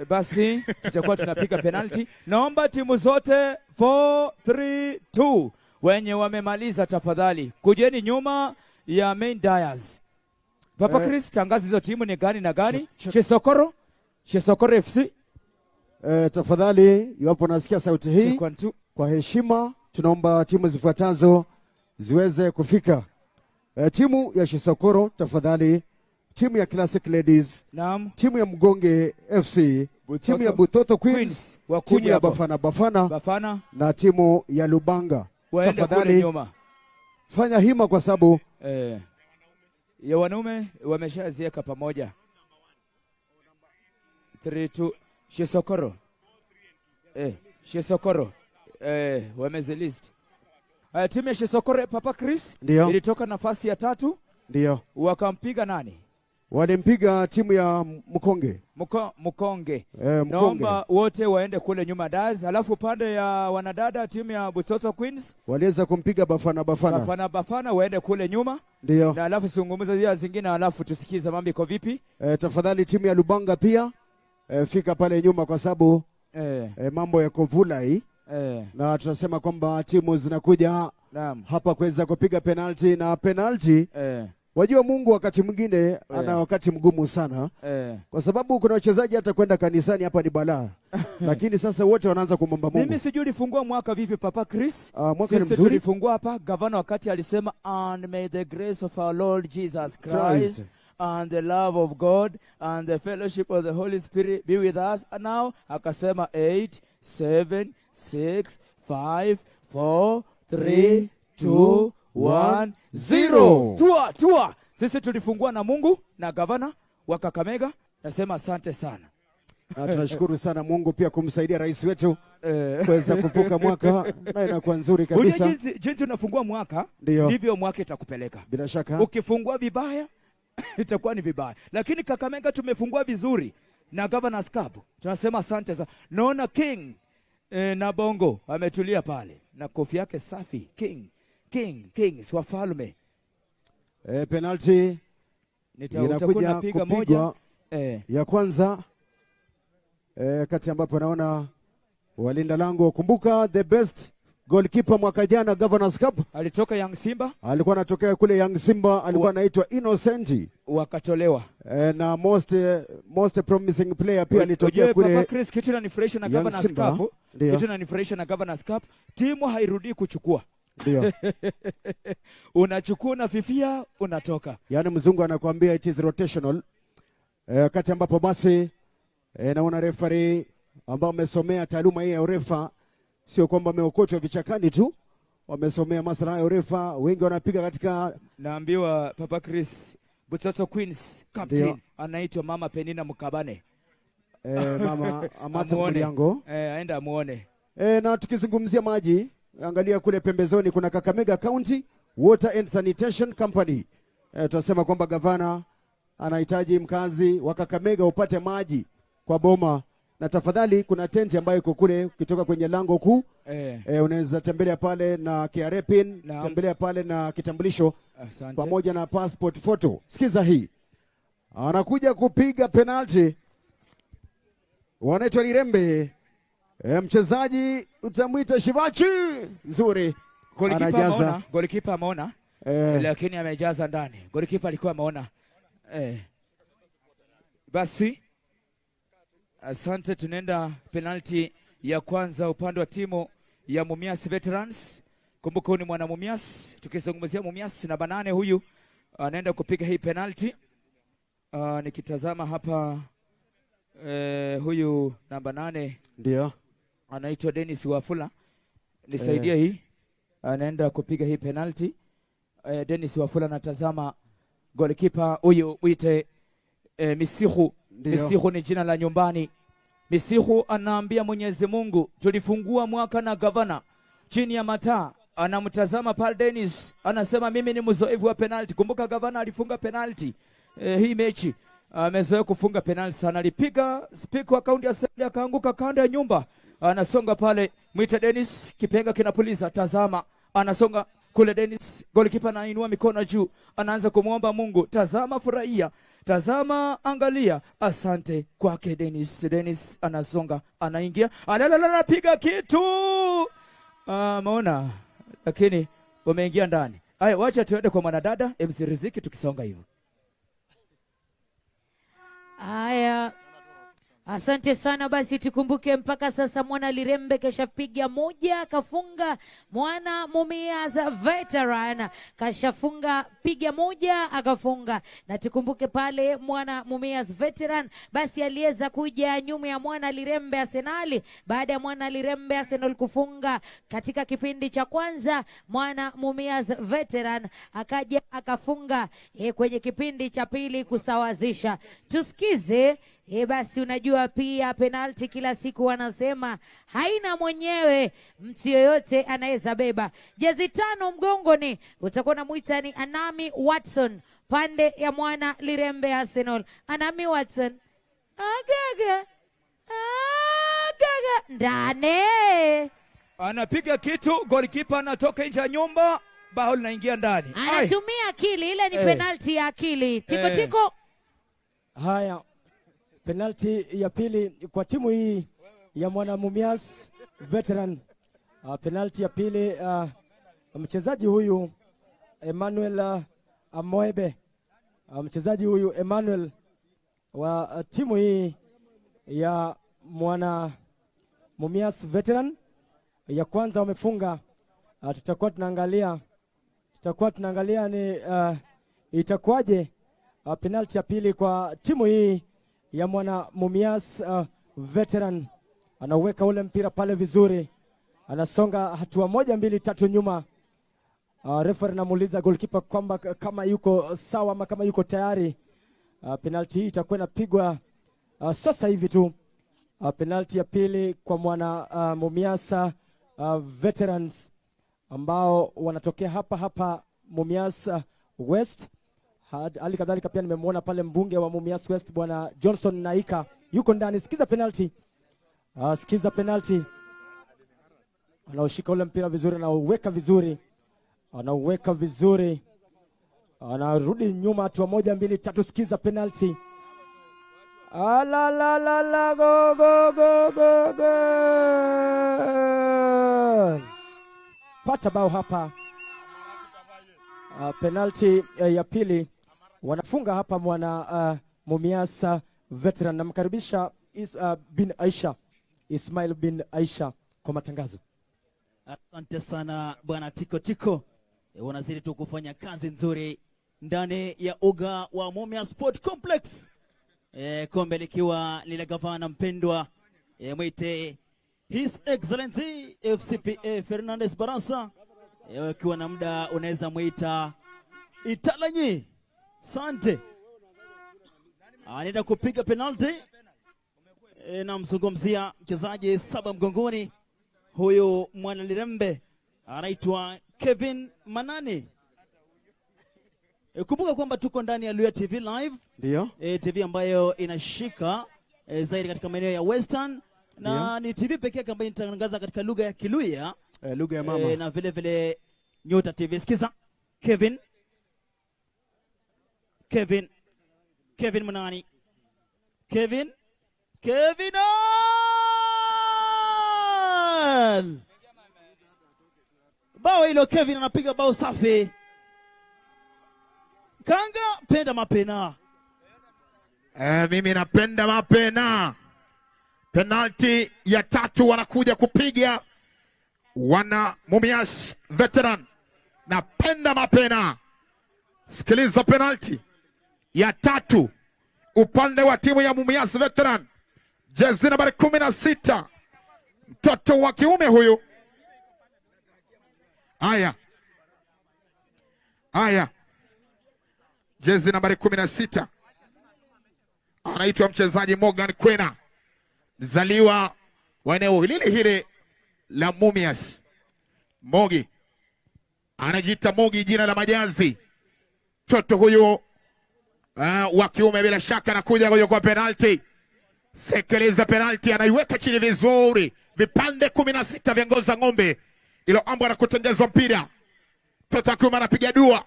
Basi tutakuwa tunapiga penalty. Naomba timu zote 4 3 2 wenye wamemaliza tafadhali kujeni nyuma ya main dais. Papa Chris, tangaza hizo timu ni gani na gani? Chisokoro, Chisokoro FC. Tafadhali iwapo nasikia sauti hii, kwa heshima tunaomba timu zifuatazo ziweze kufika. Timu ya Chisokoro tafadhali, timu ya Classic Ladies, naam, timu ya Mgonge FC, Butoto, timu ya Butoto Queens, timu ya Bafana Bafana, Bafana na timu ya Lubanga. Tafadhali fanya hima kwa sababu ya wanaume wameshazieka pamoja. 3 2 Chisokoro. Chisokoro. Wamezilist. Timu ya Chisokoro Papa Chris ilitoka nafasi ya 3. Ndio. Wakampiga nani? Walimpiga timu ya Mkonge. Mkonge. Naomba wote waende kule nyuma daz. Alafu pande ya wanadada timu ya Butoto Queens waliweza kumpiga Bafana Bafana. Bafana Bafana waende kule nyuma. Ndio. Na alafu zungumza zile zingine alafu tusikize mambo iko vipi. Tafadhali timu ya Lubanga pia fika pale nyuma kwa sababu mambo ya kovula hii. Na tunasema kwamba timu zinakuja hapa kuweza kupiga penalty na penalty. Wajua Mungu wakati mwingine ana wakati mgumu sana. Kwa sababu kuna wachezaji hata kwenda kanisani hapa ni balaa. Lakini sasa wote wanaanza kumomba Mungu. Mimi sijui ulifungua mwaka vipi Papa Chris. Mwaka ni sisi mzuri. Tulifungua hapa gavana wakati alisema and may the grace of our Lord Jesus Christ and the love of God and the fellowship of the Holy Spirit be with us. And now akasema 8 7 6 5 4 3 2 1 0. Tua, tua. Sisi tulifungua na Mungu na gavana wa Kakamega. Nasema asante sana. Na tunashukuru sana Mungu pia kumsaidia rais wetu kuweza kuvuka mwaka na inakuwa nzuri kabisa. Jinsi unafungua mwaka ndivyo mwaka itakupeleka. Bila shaka. Ukifungua vibaya itakuwa ni vibaya. Lakini Kakamega tumefungua vizuri na Governor's Cup. Tunasema asante sana. Naona King na Bongo ametulia pale na kofi yake safi. King Kings wafalme. Penalty inakuja kupigwa moja. Ya kwanza kati ambapo naona walinda lango. Kumbuka the best goalkeeper mwaka jana Governor's Cup alitoka Young Simba, alikuwa anatokea kule Young Simba, alikuwa anaitwa Innocent, wakatolewa. Na most promising player pia alitokea kule. Papa Chris, kitu inanifurahisha na Governor's Cup, kitu inanifurahisha na Governor's Cup, timu hairudii kuchukua. Ndio. Unachukua na fifia unatoka. Yaani mzungu anakuambia it is rotational. Wakati ambapo basi naona referee ambao amesomea taaluma hii ya urefa, sio kwamba ameokotwa vichakani tu, wamesomea masuala ya urefa, wengi wanapiga katika. Naambiwa Papa Chris, Butoto Queens captain anaitwa Mama Penina Mukabane. Mama Amata Muliango. Aenda muone. Na tukizungumzia maji, angalia kule pembezoni kuna Kakamega County Water and Sanitation Company. Tunasema kwamba gavana anahitaji mkazi wa Kakamega upate maji kwa boma. Na tafadhali kuna tenti ambayo iko kule ukitoka kwenye lango kuu. Unaweza tembelea pale na KRA pin, tembelea pale na kitambulisho pamoja na passport photo. Sikiza hii. Anakuja kupiga penalty. Wanaitwa Lirembe. Mchezaji utamuita Shivachi. Nzuri. Goalkeeper ameona. Lakini amejaza ndani. Goalkeeper alikuwa ameona. Basi asante, tunaenda penalty ya kwanza upande wa timu ya Mumias Veterans. Kumbuka huyu ni mwana Mumias. Tukizungumzia Mumias namba 8 huyu anaenda kupiga hii penalty. Nikitazama hapa huyu namba 8 ndio anaitwa Dennis Wafula. Nisaidie hii. Anaenda kupiga hii penalty. Dennis Wafula anatazama goalkeeper huyu uite Misihu. Misihu ni jina la nyumbani. Misihu anaambia Mwenyezi Mungu, tulifungua mwaka na gavana chini ya mataa. Anamtazama pale Dennis, anasema mimi ni mzoefu wa penalty. Kumbuka gavana alifunga penalty hii mechi. Amezoea kufunga penalty sana. Alipiga spiko wa kaunti ya Seli akaanguka kando ya nyumba. Anasonga pale mwita Dennis, kipenga kinapuliza, tazama anasonga kule Dennis, goalkeeper anainua mikono juu, anaanza kumuomba Mungu. Tazama, furahia, tazama, angalia, asante kwake Dennis. Dennis anasonga, anaingia, alalala, piga kitu. Maona, lakini wameingia ndani. Haya, wacha tuende kwa mwanadada MC Riziki tukisonga hivyo. Haya, asante sana. Basi tukumbuke mpaka sasa Mwana Lirembe kashapiga moja akafunga, Mwana Mumias Veteran kashafunga piga moja akafunga. Na tukumbuke pale Mwana Mumias Veteran basi aliweza kuja nyuma ya Mwana Lirembe Arsenal baada ya Mwana Lirembe Arsenal kufunga katika kipindi cha kwanza. Mwana Mumias Veteran akaja akafunga kwenye kipindi cha pili kusawazisha. Tusikize. Basi unajua pia penalty kila siku wanasema haina mwenyewe, mtu yoyote anaweza beba. Jezi 5 mgongoni utakuwa unamuita ni Anami Watson pande ya Mwana Lirembe Arsenal. Anami Watson. Agaga. Agaga. Ndane. Anapiga kitu, goalkeeper anatoka nje ya nyumba, bao linaingia ndani. Anatumia akili, ile ni penalty ya akili. Tiko tiko. Haya. Penalty ya pili kwa timu hii ya Mwana Mumias Veteran. Penalty ya pili, mchezaji huyu Emmanuel Amoebe. Mchezaji huyu Emmanuel wa timu hii ya Mwana Mumias Veteran ya kwanza wamefunga. Tutakuwa tunaangalia ni itakuwaje penalty ya pili kwa timu hii ya Mwana Mumias Veteran. Anaweka ule mpira pale vizuri, anasonga hatua 1 2 3 nyuma. Referee anamuuliza goalkeeper kwamba kama yuko sawa ama kama yuko tayari. Penalty hii itakuwa inapigwa sasa hivi tu. Penalty ya pili kwa Mwana Mumias Veterans ambao wanatokea hapa hapa Mumias West. Hali kadhalika pia nimemuona pale mbunge wa Mumias West Bwana Johnson Naika yuko ndani. Sikiza penalty. Sikiza penalty. Anaushika ule mpira vizuri, anauweka vizuri. Anauweka vizuri. Anarudi nyuma hatua 1 2 3. Sikiza penalty. Ala la la la, go go go go go. Pata bao hapa. Penalty ya pili wanafunga hapa Mwana Mumias Veteran. Namkaribisha bin Aisha, Ismail bin Aisha kwa matangazo. Asante sana bwana Tiko Tiko. Wanazidi tu kufanya kazi nzuri ndani ya uga wa Mumias Sport Complex. Kombe likiwa lile gavana mpendwa mwite His Excellency FCPA Fernandez Barasa. Ukiwa na muda unaweza muita Italanyi. Sante. Anaenda kupiga penalty. Na mzungumzia mchezaji 7 mgongoni huyu Mwana Lirembe anaitwa Kevin Manani. Kumbuka kwamba tuko ndani ya Luya TV live. Ndio. TV ambayo inashika zaidi katika maeneo ya Western na ni TV pekee ambayo inatangaza katika lugha ya Kiluya, lugha ya mama. Na vile vile Nyota TV. Sikiza Kevin Kevin Manani. Kevin Al! Bao hilo, Kevin anapiga bao safi. Kanga penda mapena. Mimi napenda mapena. Penalty ya tatu wanakuja kupiga wana Mumias Veteran. Napenda mapena. Sikiliza penalty ya tatu upande wa timu ya Mumias Veteran. Jezi nambari 16, mtoto wa kiume huyu Haya. Haya. Jezi nambari 16. Anaitwa mchezaji Morgan Kwena. Mzaliwa wa eneo hili hili la Mumias. Mogi. Anajiita Mogi, jina la majazi. Mtoto huyu wa kiume bila shaka anakuja kwa penalty. Sekeleza penalty, anaiweka chini vizuri. Vipande 16 vya ngozi za ng'ombe. Ilo ambo na kutengezwa mpira. Mtoto wa kiume anapiga dua.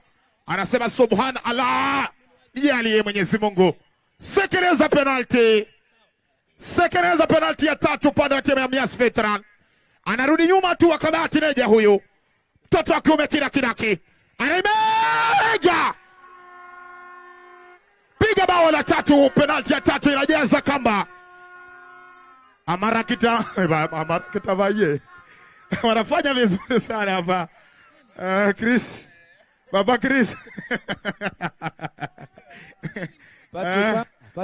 Anasema subhan Allah. Jalie Mwenyezi Mungu. Sekeleza penalty. Sekeleza penalty ya tatu upande wa timu ya Mumias Veteran. Anarudi nyuma tu akabati neja huyu. Mtoto wa kiume kila. Anaimega. Piga bao la tatu, penalty ya tatu inajaza kamba. Amarakita vaye. Wanafanya vizuri sana hapa. Chris. Baba Chris.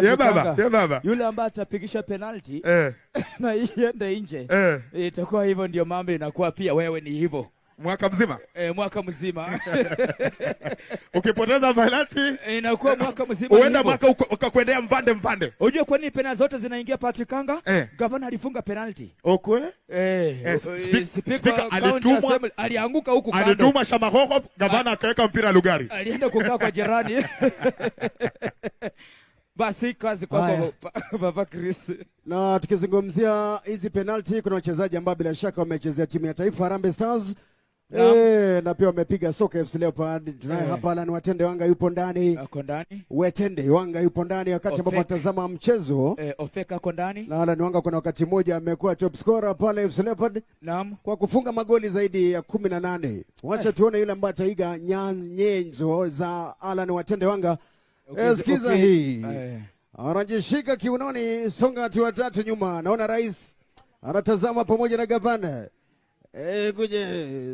Ye baba. Yule ambaye atapigisha penalty na iende nje. Itakuwa hivyo ndio mambo inakuwa, pia wewe ni hivyo. Mwaka mzima? Mwaka mzima. Ukipoteza penalty inakuwa mwaka mzima. Uenda mwaka ukakwendea mvande. Unajua kwa nini penalty zote zinaingia Patrick Kanga? Governor alifunga penalty. Okay. Speaker alitumwa, alianguka huku kando. Alituma Shamahoho, governor akaweka mpira Lugari. Alienda kukaa kwa jirani. Basi kazi kwako Baba Chris. Na tukizungumzia hizi penalty, kuna wachezaji ambao bila shaka wamechezea timu ya taifa Harambee Stars. Na pia wamepiga soka FC Leopard. Tunaye hapa Alan Watende Wanga yupo ndani. Ako ndani. Wetende Wanga yupo ndani wakati ambapo atazama mchezo. Ofeka ako ndani. Na Alan Wanga kuna wakati mmoja amekuwa top scorer pale FC Leopard. Naam. Kwa kufunga magoli zaidi ya 18. Wacha tuone yule ambaye ataiga nyenzo za Alan Watende Wanga. Sikiza hii. Anajishika kiunoni, songa hatua tatu nyuma. Naona rais anatazama pamoja na gavana. Kuja,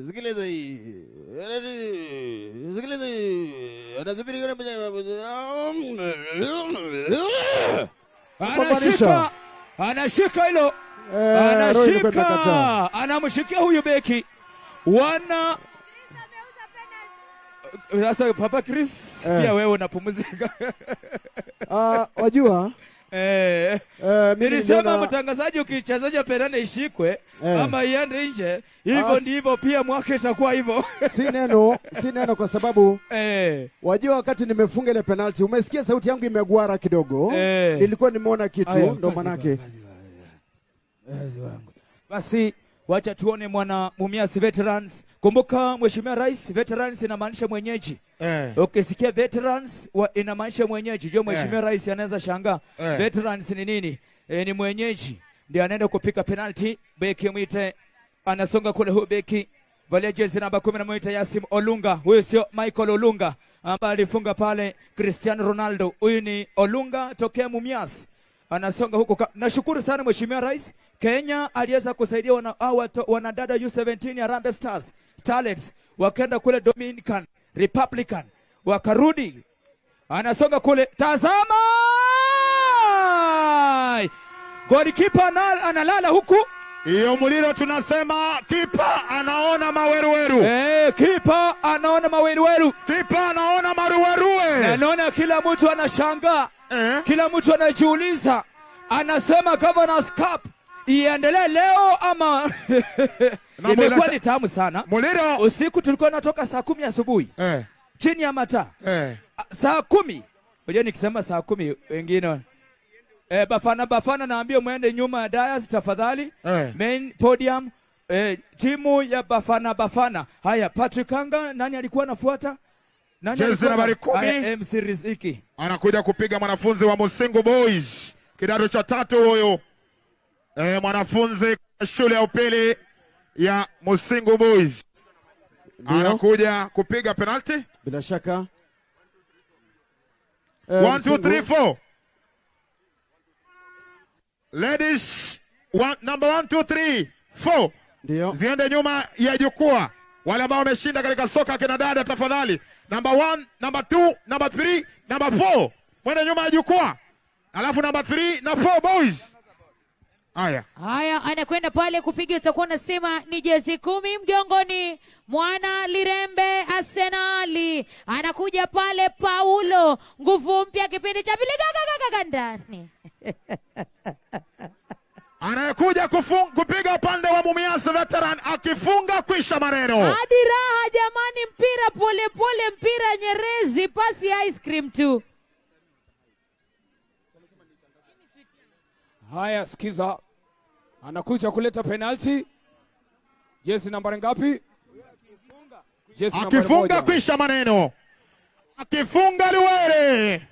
sikiliza hii. Sikiliza hii. Anasubiri kwa anashika hilo. Anashika. Anamshikia huyu beki. Wana sasa Papa Chris, pia wewe unapumzika. Wajua? Nilisema mtangazaji ukichezaja penalty ishikwe ama iende nje, hivyo ndivyo pia mwaka itakuwa hivyo. Si neno kwa sababu wajua wakati nimefunga ile penalty umesikia sauti yangu imegwara kidogo. Nilikuwa nimeona kitu ndo manake. Basi wacha tuone mwana Mumias Veterans. Kumbuka Mheshimiwa Rais, Veterans inamaanisha mwenyeji. Ukisikia Veterans inamaanisha mwenyeji. Jo Mheshimiwa Rais anaweza shangaa. Veterans ni nini? Ni mwenyeji. Ndio anaenda kupika penalty. Beki mwite anasonga kule, huyu beki valia jezi namba 10 Yasim Olunga. Huyu sio Michael Olunga ambaye alifunga pale Cristiano Ronaldo. Huyu ni Olunga tokea Mumias. Anasonga huko. Nashukuru sana Mheshimiwa Rais. Kenya aliweza kusaidia wanadada U17 ya Harambee Stars Starlets, wakaenda kule Dominican Republican, wakarudi. Anasonga kule, tazama! Goalkeeper analala huku. Iyo muliro tunasema kipa anaona maweruweru. Kipa anaona maweruweru. Kipa anaona maruweruwe. Anaona kila mtu anashangaa. Kila mtu anajiuliza. Anasema Governors Cup iendelee leo ama imekuwa ni tamu sana. Muliro. Usiku tulikuwa natoka saa 10 asubuhi. Chini ya mataa. Saa 10. Unajua nikisema saa 10 wengine Bafana naambia muende nyuma ya dais tafadhali. Main podium. Timu ya Bafana. Haya, Patrick Kanga, nani alikuwa anafuata? Nani Jezi nambari 10. MC Riziki anakuja kupiga mwanafunzi wa Musingu Boys kidato cha 3 huyo. Mwanafunzi shule ya upili ya Musingu Boys anakuja kupiga penalty bila shaka. 1 2 3 4. Ladies, number 1 2 3 4. Ndio. Ziende nyuma ya jukwaa. Wale ambao wameshinda katika soka kina dada tafadhali. Number 1, number 2, number 3, number 4. Mwende nyuma ya jukwaa. Alafu number 3 na 4 boys. Haya. Haya, anakwenda pale kupiga, utakuwa unasema ni jezi 10 mgongoni Mwana Lirembe Arsenali. Anakuja pale Paulo, nguvu mpya kipindi cha pili, gaga ndani. Anayekuja kupiga upande wa Mumias Veteran, akifunga kwisha maneno. Hadi raha jamani, mpira pole pole, mpira nyerezi, pasi ice cream tu. Haya, sikiza. Anakuja kuleta penalty. Jezi nambari ngapi? Jezi nambari 1. Akifunga kwisha maneno. Akifunga Luwere.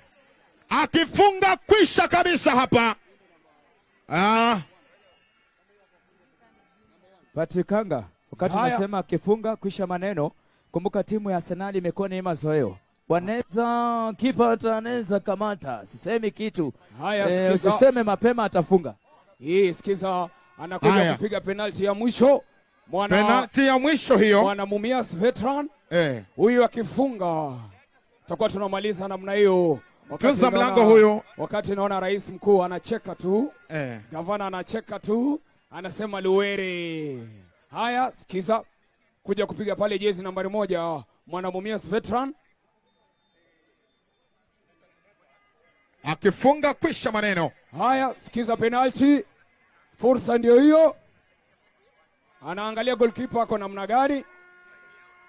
Akifunga kwisha kabisa hapa. Patrick Kanga, wakati nasema akifunga kwisha maneno, kumbuka timu ya Arsenal imekuwa ni mazoeo. Wanaweza kipa atanaweza kamata, sisemi kitu. Haya, usiseme mapema atafunga. Hii sikiza, anakuja kupiga penalty ya mwisho. Penalty ya mwisho hiyo. Mwana Mumias Veteran. Huyu akifunga tutakuwa tunamaliza namna hiyo. Tunza mlango huyo. Wakati naona rais mkuu anacheka tu. Gavana anacheka tu, anasema Luwere. Haya, sikiza. Kuja kupiga pale jezi nambari 1 Mwana Mumias Veteran. Akifunga kwisha maneno. Haya, sikiza penalty. Fursa ndio hiyo. Anaangalia goalkeeper ako namna gani.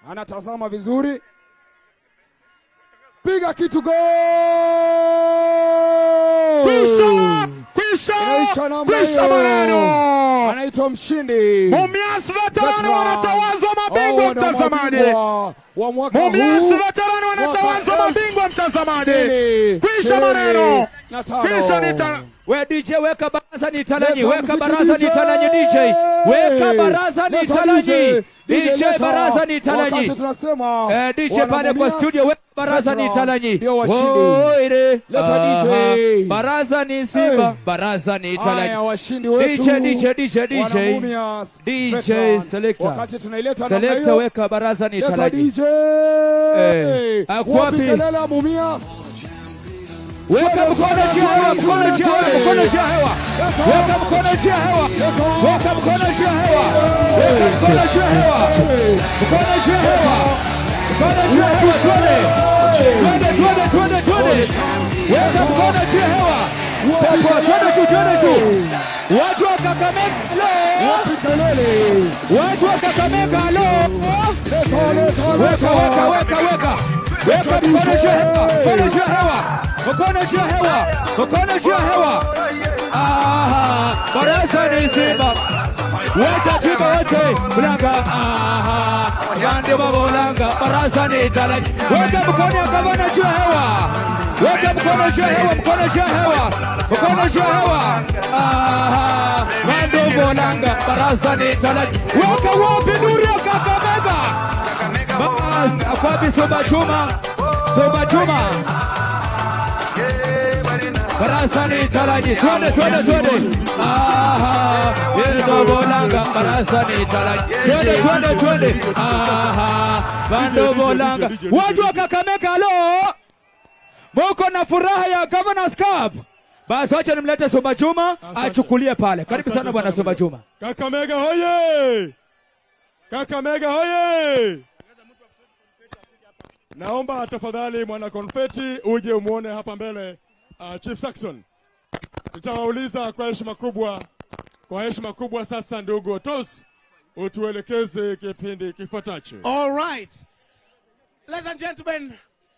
Anatazama vizuri. Piga kitu, goal! Kwisha! Kwisha! Kwisha maneno. Anaitwa mshindi. Mumias Veteran wanatawazwa mabingwa mtazamaji. Mumias Veteran wanatawazwa mabingwa mtazamaji. Kwisha maneno. Kwisha nita. We DJ weka baraza ni talanyi, weka baraza ni talanyi DJ. Weka baraza ni talanyi. DJ baraza ni talanyi. DJ pale kwa studio weka baraza ni talanyi. Oire. Leta DJ. Baraza ni Simba, baraza ni talanyi. Washindi wetu. DJ DJ DJ. DJ selector. Wakati tunaileta namna hiyo. Selector weka baraza ni talanyi. DJ. Wapi? Mumias. Weka mkono juu ya hewa, mkono juu ya hewa, mkono juu ya hewa. Weka mkono juu ya hewa. Weka mkono juu ya hewa. Weka mkono juu ya hewa. Mkono juu ya hewa. Mkono juu ya hewa, twende. Twende, twende, twende, twende. Weka mkono juu ya hewa. Pepo, twende juu, twende juu. Watu wa Kakamega lo. Watu wa Kakamega lo. Weka, weka, weka, weka. Weka mkono juu ya hewa, mkono juu ya hewa. Mkono juu ya hewa, mkono juu ya hewa. Aha, baraza ni Simba. Wacha tiba wote, mlanga. Aha, yande babolanga, baraza ni talanyi. Weka mkono ya gavana juu ya hewa. Weka mkono juu ya hewa, mkono juu ya hewa. Mkono juu ya hewa. Aha, yande babolanga, baraza ni talanyi. Weka wapi nuru ya Kakamega? Bas, akwapi Soba Chuma? Soba Chuma. Baraza ni talanyi, twende twende twende. Aha, yendo bolanga, baraza ni talanyi. Twende twende twende. Aha, bando bolanga. Watu wa Kakamega lo. Mko na furaha ya Governors Cup. Basi acha nimlete Soba Juma achukulie pale. Karibu sana bwana Soba Juma. Kakamega hoye! Kakamega hoye! Naomba tafadhali mwana konfeti uje umuone hapa mbele. Chief Saxon. Nitawauliza kwa heshima kubwa, kwa heshima kubwa sasa ndugu Otos, utuelekeze kipindi kifuatacho. All right. Ladies and gentlemen,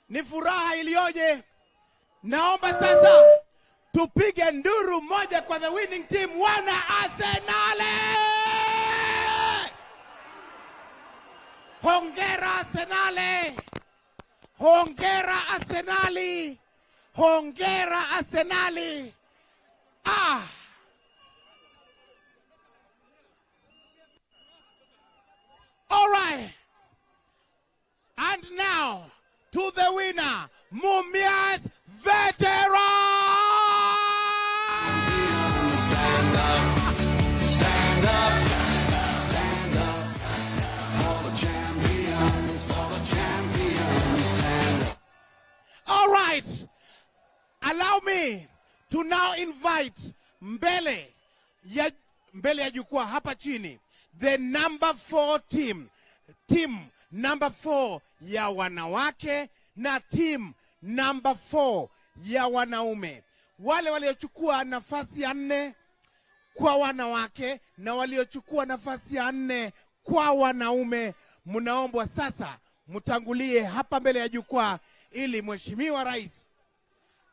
ni furaha iliyoje. Naomba sasa tupige nduru moja kwa the winning team, wana Arsenal. Hongera Arsenal. Hongera Arsenali. Hongera Arsenali. Ah. All right. And now to the winner, Mumias Veteran. Stand up, stand up, stand up for the champions, for the champions, stand up. All right. Allow me to now invite Mbele ya mbele ya jukwaa hapa chini. The number 4 team, team number 4 ya wanawake na team number 4 ya wanaume. Wale waliochukua nafasi ya 4 kwa wanawake na waliochukua nafasi ya 4 kwa wanaume, mnaombwa sasa mtangulie hapa mbele ya jukwaa ili Mheshimiwa Rais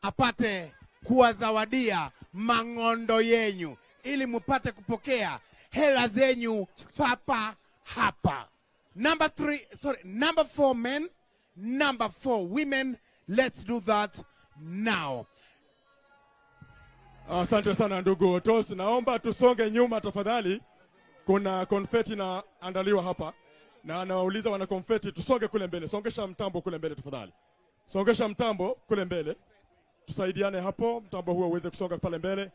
apate kuwazawadia mang'ondo yenyu ili mupate kupokea hela zenyu papa hapa. Number 4 men, number 4 women. Let's do that now. Asante sana ndugu Otos, naomba tusonge nyuma tafadhali. Kuna konfeti na andaliwa hapa na anawauliza wana konfeti tusonge kule mbele. Songesha mtambo kule mbele tafadhali. Songesha mtambo kule mbele. Tusaidiane hapo, mtambo huo uweze kusonga pale mbele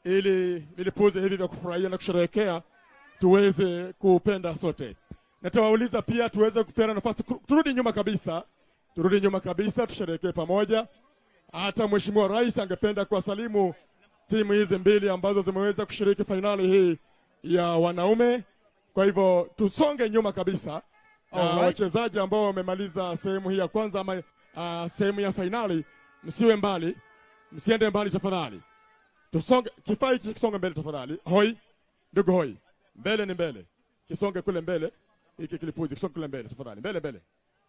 ili vilipuzi hivi vya kufurahia na kusherehekea tuweze kupenda sote. Natawauliza pia tuweze kupeana nafasi, turudi nyuma kabisa. Turudi nyuma kabisa tusherehekee pamoja. Hata Mheshimiwa Rais angependa kuwasalimu timu hizi mbili ambazo zimeweza kushiriki finali hii ya wanaume. Kwa hivyo tusonge nyuma kabisa. Wachezaji ambao wamemaliza sehemu hii ya kwanza ama sehemu ya finali, msiwe mbali, msiende mbali tafadhali. Tusonge, kifaa hiki kisonge mbele tafadhali. Hoi, ndugu hoi. Mbele ni mbele. Kisonge kule mbele. Hiki kilipuzi kisonge kule mbele tafadhali. Mbele mbele.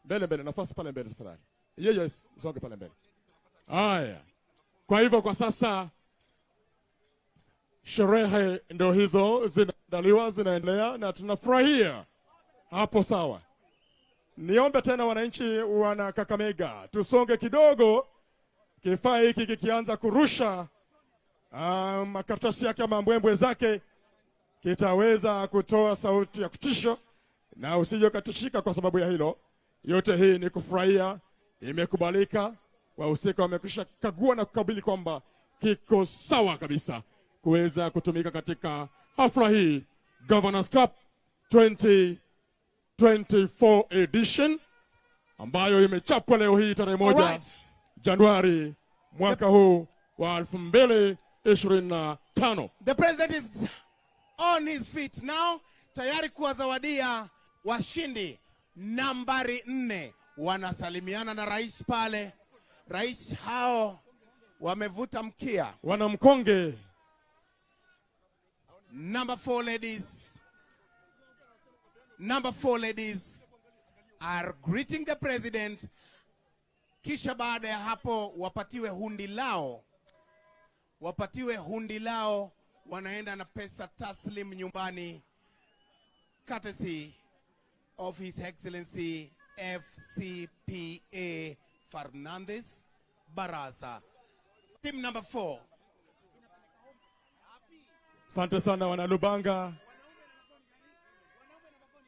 Mbele mbele, nafasi pale mbele tafadhali. Yes, songe pale mbele. Haya. Kwa hivyo kwa sasa sherehe ndio hizo zinaandaliwa, zinaendelea na tunafurahia. Hapo sawa. Niombe tena wananchi wana Kakamega tusonge kidogo. Kifaa hiki kikianza kurusha makaratasi yake ama mbwembwe zake kitaweza kutoa sauti ya kutisha na usije ukatishika kwa sababu ya hilo. Yote hii ni kufurahia, imekubalika, wahusika wamekwisha kagua na kukabili kwamba kiko sawa kabisa kuweza kutumika katika hafla hii Governors Cup 2024 edition ambayo imechapwa leo hii tarehe 1 Januari mwaka huu wa 2025. The president is on his feet now, tayari kuwazawadia washindi nambari 4. Wanasalimiana na rais pale. Rais hao wamevuta mkia, wanamkonge. Number 4 ladies. Number 4 ladies are greeting the president. Kisha baada ya hapo wapatiwe hundi lao. Wapatiwe hundi lao, wanaenda na pesa taslim nyumbani, courtesy of His Excellency FCPA Fernandez Barasa. Team number 4. Asante sana wana Lubanga.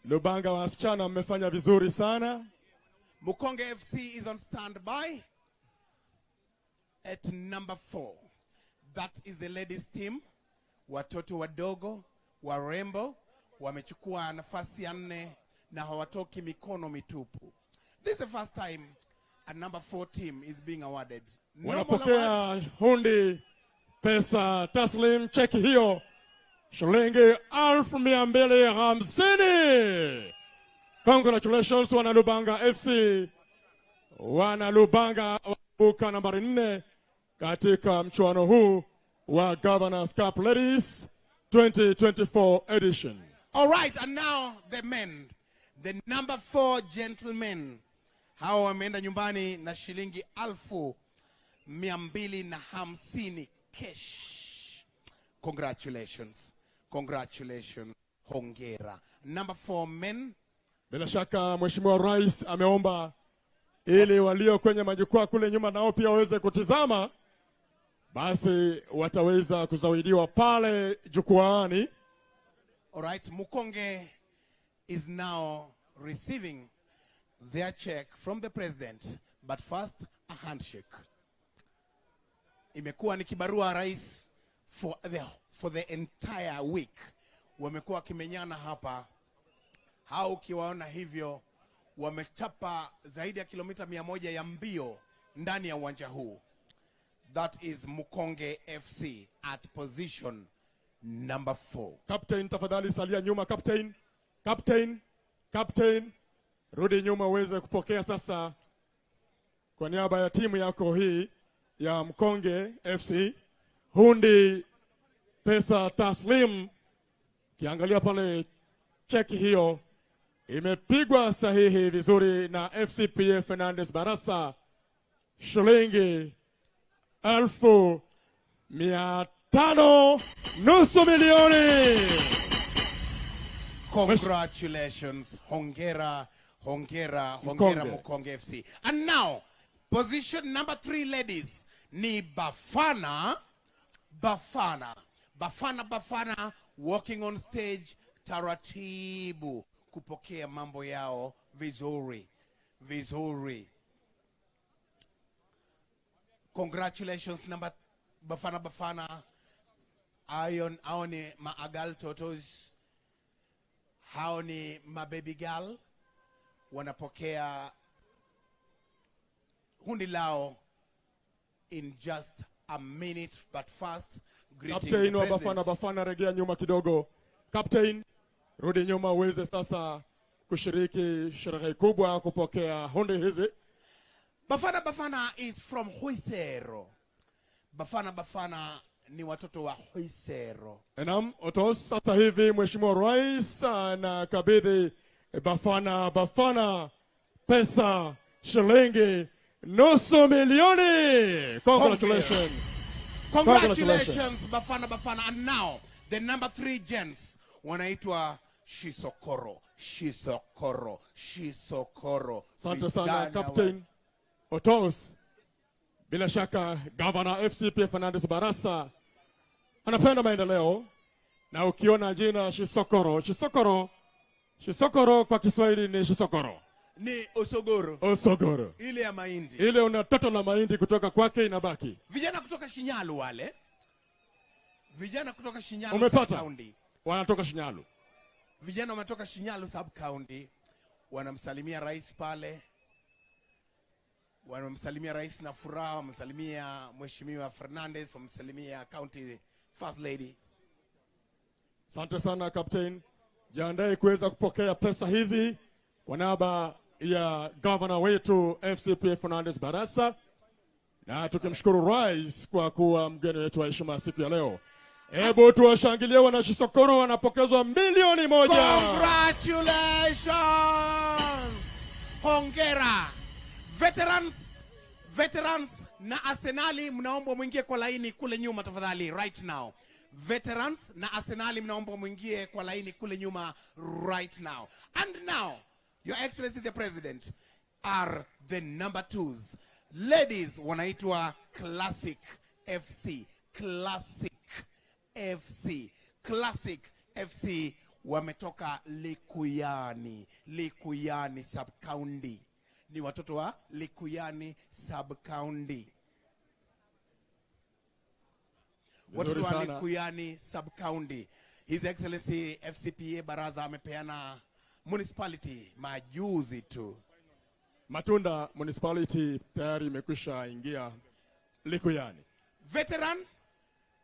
Lubanga wasichana mmefanya vizuri sana. Mukonge FC is on standby at number 4. That is the ladies team. Watoto wadogo, warembo, wamechukua nafasi ya 4 na hawatoki mikono mitupu. This is the first time a number 4 team is being awarded. Wanapokea hundi pesa taslim, cheki hiyo shilingi 250,000. Congratulations wana Lubanga FC. Wana Lubanga wabuka nambari 4 katika mchuano huu wa Governors Cup Ladies 2024 edition. All right, and now the men. The number 4 gentlemen. Hao wameenda nyumbani na shilingi 250,000 cash. Congratulations. Congratulations. Hongera. Number 4 men. Bila shaka Mheshimiwa Rais ameomba ili walio kwenye majukwaa kule nyuma nao pia waweze kutizama, basi wataweza kuzawidiwa pale jukwaani. All right, Mukonge is now receiving their check from the president, but first a handshake. Imekuwa ni kibarua rais for the entire week. Wamekuwa kimenyana hapa. Hao ukiwaona hivyo wamechapa zaidi ya kilomita 100 ya mbio ndani ya uwanja huu. That is Mukonge FC at position number 4. Captain, tafadhali salia nyuma. Captain, captain, captain, rudi nyuma uweze kupokea sasa kwa niaba ya timu yako hii ya Mkonge FC hundi pesa taslim. Kiangalia pale cheki hiyo imepigwa sahihi vizuri na FCPA Fernandez Barasa, shilingi 500,000, nusu milioni. Congratulations. Hongera, hongera, hongera Mkonge FC. And now, position number 3, ladies, ni Bafana, Bafana, Bafana, Bafana, walking on stage, taratibu, kupokea mambo yao vizuri, vizuri. Congratulations, number Bafana, Bafana. Ayon, hao ni maagal totos, hao ni mababy girl, wanapokea hundi lao in just a minute. But first, greeting Captain wa the Bafana, president. Bafana, regea nyuma kidogo. Captain, rudi nyuma uweze sasa kushiriki sherehe kubwa kupokea hundi hizi. Bafana Bafana is from Huisero. Bafana Bafana ni watoto wa Huisero. Naam, Otos, sasa hivi Mheshimiwa Rais anakabidhi Bafana Bafana pesa shilingi 500,000. Congratulations. Congratulations Bafana Bafana. And now the number 3 gents wanaitwa Shisokoro, Shisokoro, Shisokoro. Asante sana Captain Otos. Bila shaka Governor FCPA Fernandez Barasa anapenda maendeleo, na ukiona jina Shisokoro, Shisokoro, Shisokoro kwa Kiswahili ni Shisokoro. Ni Osogoro. Osogoro. Ile ya mahindi. Ile una toto la mahindi kutoka kwake inabaki. Vijana kutoka Shinyalu wale. Vijana kutoka Shinyalu Umepata? Sub County. Wanatoka Shinyalu. Vijana wametoka Shinyalu Sub County. Wanamsalimia rais pale. Wanamsalimia rais na furaha, wanamsalimia Mheshimiwa Fernandez, wanamsalimia County First Lady. Asante sana Captain. Jiandae kuweza kupokea pesa hizi kwa niaba ya governor wetu FCPA Fernandez Barasa, na tukimshukuru rais kwa kuwa mgeni wetu wa heshima siku ya leo. Hebu tuwashangilie wana Shisokoro wanapokezwa 1,000,000. Congratulations. Hongera. Veterans, veterans na Arsenali mnaomba mwingie kwa laini kule nyuma tafadhali right now. Veterans na Arsenali mnaomba mwingie kwa laini kule nyuma right now. And now, Your Excellency the President, are the number 2s. Ladies wanaitwa Classic FC, Classic FC, Classic FC wametoka Likuyani, Likuyani Sub County. Ni watoto wa Likuyani Sub County. Watoto wa Likuyani Sub County. His Excellency FCPA Baraza amepeana municipality majuzi tu. Matunda municipality tayari imekwisha ingia Likuyani. Veteran,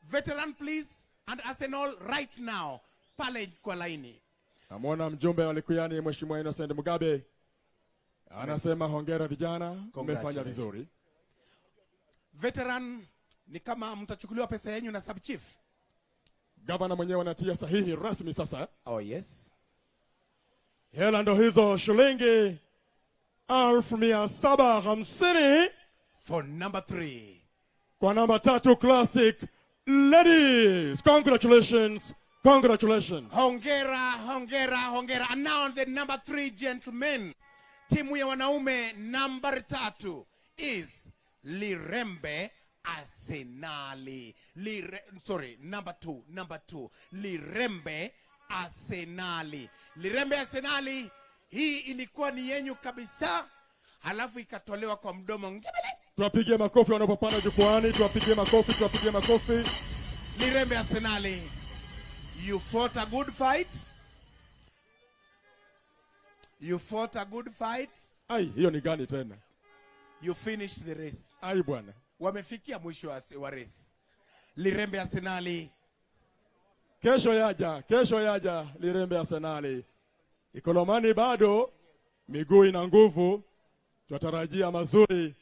veteran please, and Arsenal right now pale kwa laini. Namuona mjumbe wa Likuyani Mheshimiwa Innocent Mugabe anasema hongera vijana, mmefanya vizuri. Veteran ni kama mtachukuliwa pesa yenu na sub chief. Gavana mwenyewe anatia sahihi rasmi sasa. Oh yes. Hela ndo hizo shilingi 750,000 for number 3. Kwa namba 3 Classic Ladies. Congratulations. Congratulations. Hongera, hongera, hongera. And now the number 3 gentlemen. Timu ya wanaume number 3 is Lirembe Arsenali. Number 2. Lirembe Arsenali. Lirembe Arsenali, hii ilikuwa ni yenyu kabisa, halafu ikatolewa kwa mdomo. Tuwapigie makofi wanapopanda jukwaani, tuwapigie makofi, tuwapigie makofi. Lirembe Arsenali, you fought a good fight. You fought a good fight. Ai, hiyo ni gani tena? You finished the race. Ai bwana. Wamefikia mwisho wa race. Lirembe Arsenali, Kesho yaja, kesho yaja Lirembe Arsenali. Ikolomani bado miguu ina nguvu. Tunatarajia mazuri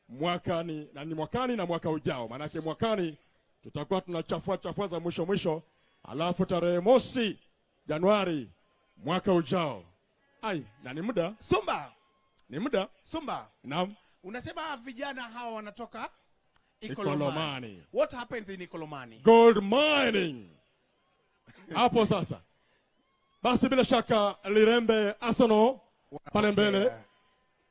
mwakani, na ni mwakani na mwaka ujao. Manake mwakani tutakuwa tunachafua chafua za mwisho mwisho, alafu tarehe 1 Januari mwaka ujao. Ai, na ni muda. Sumba. Ni muda. Sumba. Naam. Unasema vijana hawa wanatoka Ikolomani. What happens in Ikolomani? Gold mining. Hapo sasa. Basi bila shaka Lirembe Arsenal pale mbele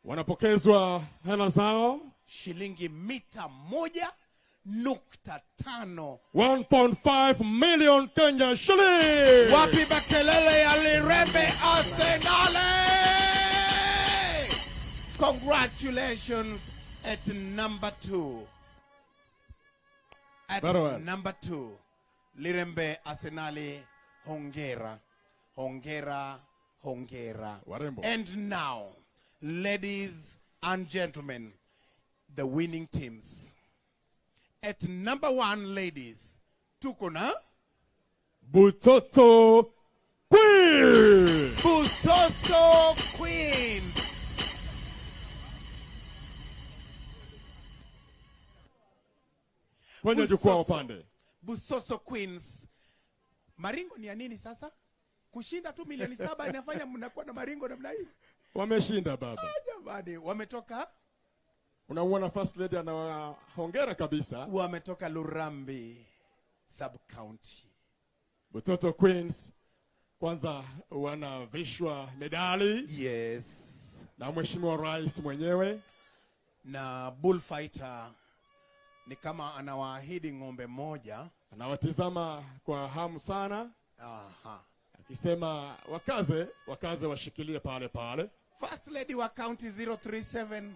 wanapokezwa hela zao shilingi mita 1.5. 1.5 million Kenya shillings. Wapi makelele ya Lirembe Arsenal? Congratulations at number 2. At number 2, Lirembe Arsenali, hongera, hongera, hongera. Warembo. And now, ladies and gentlemen, the winning teams. At number 1, ladies, tuko na Butoto Queen. Butoto Queen. Kwenye jukwaa upande. Busoso Queens. Maringo ni ya nini sasa? Kushinda tu milioni 7 inafanya mnakuwa na maringo namna hii. Wameshinda baba. Jamani, wametoka. Unamuona First Lady anawahongera kabisa. Wametoka Lurambi Sub County. Butoto Queens kwanza wanavishwa medali. Yes. Na Mheshimiwa Rais mwenyewe. Na bullfighter ni kama anawaahidi ng'ombe moja. Anawatizama kwa hamu sana. Aha. Akisema wakaze, wakaze washikilie pale pale. First Lady wa County 037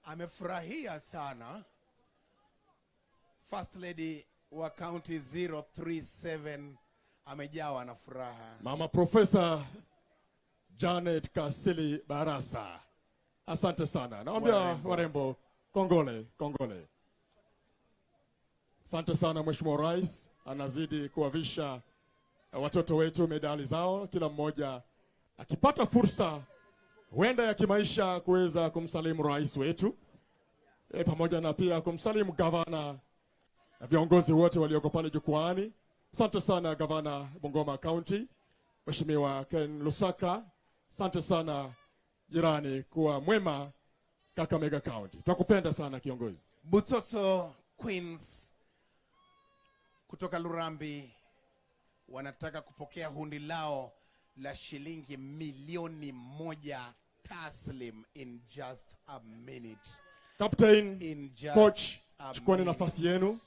amefurahia sana. First Lady wa County 037 amejawa na furaha. Mama Professor Janet Kasili Barasa, asante sana. Naomba warembo, kongole, kongole. Asante sana Mheshimiwa Rais, anazidi kuwavisha watoto wetu medali zao, kila mmoja akipata fursa huenda ya kimaisha kuweza kumsalimu rais wetu, pamoja na pia kumsalimu gavana na viongozi wote walioko pale jukwaani. Asante sana gavana Bungoma County, Mheshimiwa Ken Lusaka. Asante sana jirani, kuwa mwema Kakamega County. Tunakupenda sana kiongozi. Butoto Queens kutoka Lurambi wanataka kupokea hundi lao la shilingi milioni 1 taslim in just a minute. Captain, in just coach, chukueni nafasi yenu.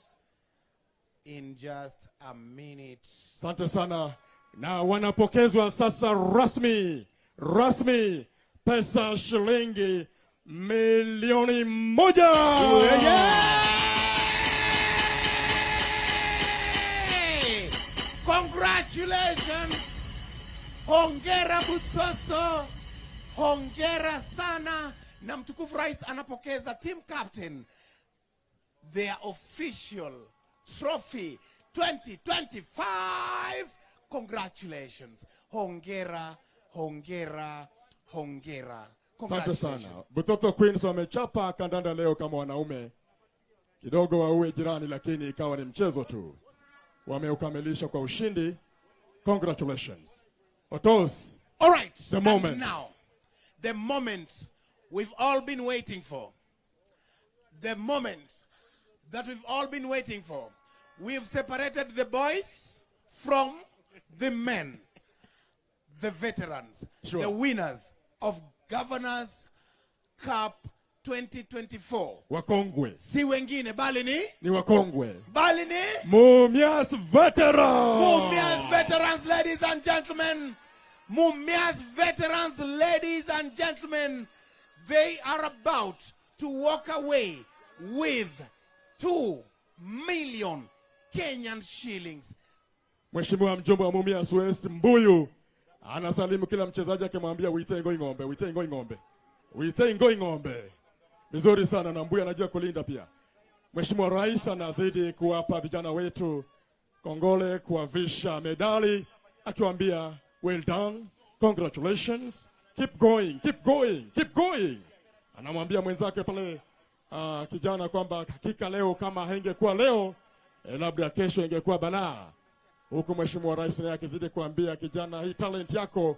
In just a minute. Asante sana. Na wanapokezwa sasa rasmi, rasmi pesa shilingi milioni 1. Yeah! Congratulations. Hongera Butoto. Hongera sana. Na mtukufu rais anapokeza team captain their official trophy 2025. Congratulations. Hongera, hongera, hongera. Asante sana. Butoto Queens wamechapa kandanda leo kama wanaume. Kidogo waue jirani, lakini ikawa ni mchezo tu. Wameukamilisha kwa ushindi. Congratulations. Otos. All right. The moment. And now, the moment we've all been waiting for. The moment that we've all been waiting for. We've separated the boys from the men, the veterans, sure, the winners of Governors Cup 2024. Wakongwe. Si wengine bali ni? Ni wakongwe. Bali ni? Mumias Veterans. Mumias Veterans, ladies and gentlemen. Mumias Veterans, ladies and gentlemen. They are about to walk away with 2 million Kenyan shillings. Mheshimiwa mjumbe wa Mumias West Mbuyu anasalimu kila mchezaji akimwambia uite ngoi ng'ombe, uite ngoi ng'ombe, uite ngoi ng'ombe. Vizuri sana, na Mbuyu anajua kulinda pia. Mheshimiwa Rais anazidi kuwapa vijana wetu Kongole kuwavisha medali akiwaambia well done, congratulations, keep going, keep going, keep going. Anamwambia mwenzake pale kijana kwamba hakika leo kama haingekuwa leo labda kesho ingekuwa balaa. Huku Mheshimiwa Rais naye akizidi kuambia kijana, hii talent yako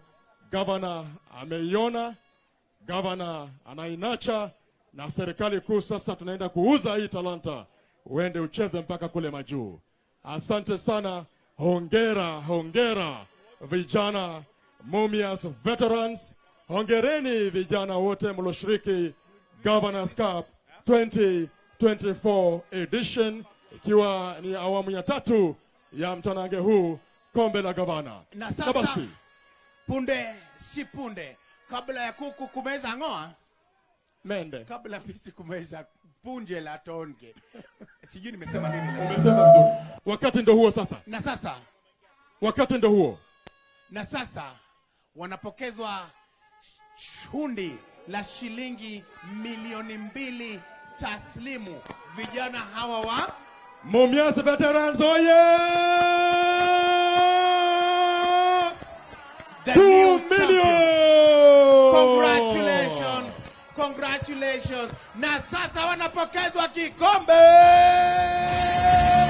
governor ameiona, governor anainacha, na serikali kuu sasa tunaenda kuuza hii talanta, uende ucheze mpaka kule majuu. Asante sana, hongera, hongera vijana Mumias Veterans, hongereni vijana wote mlioshiriki Governors Cup 2024 edition, ikiwa ni awamu ya tatu ya mtanange huu, kombe la gavana. Na sasa basi, punde si punde, kabla ya kuku kumeza ngoa mende, kabla fisi kumeza punje la tonge. Sijui nimesema nini. Umesema vizuri. Wakati ndo huo sasa. Na sasa wakati ndo huo. Na sasa wanapokezwa hundi la shilingi 2,000,000 taslimu vijana hawa wa Mumias Veterans. Oye! 2 million! Congratulations! Congratulations! Na sasa wanapokezwa kikombe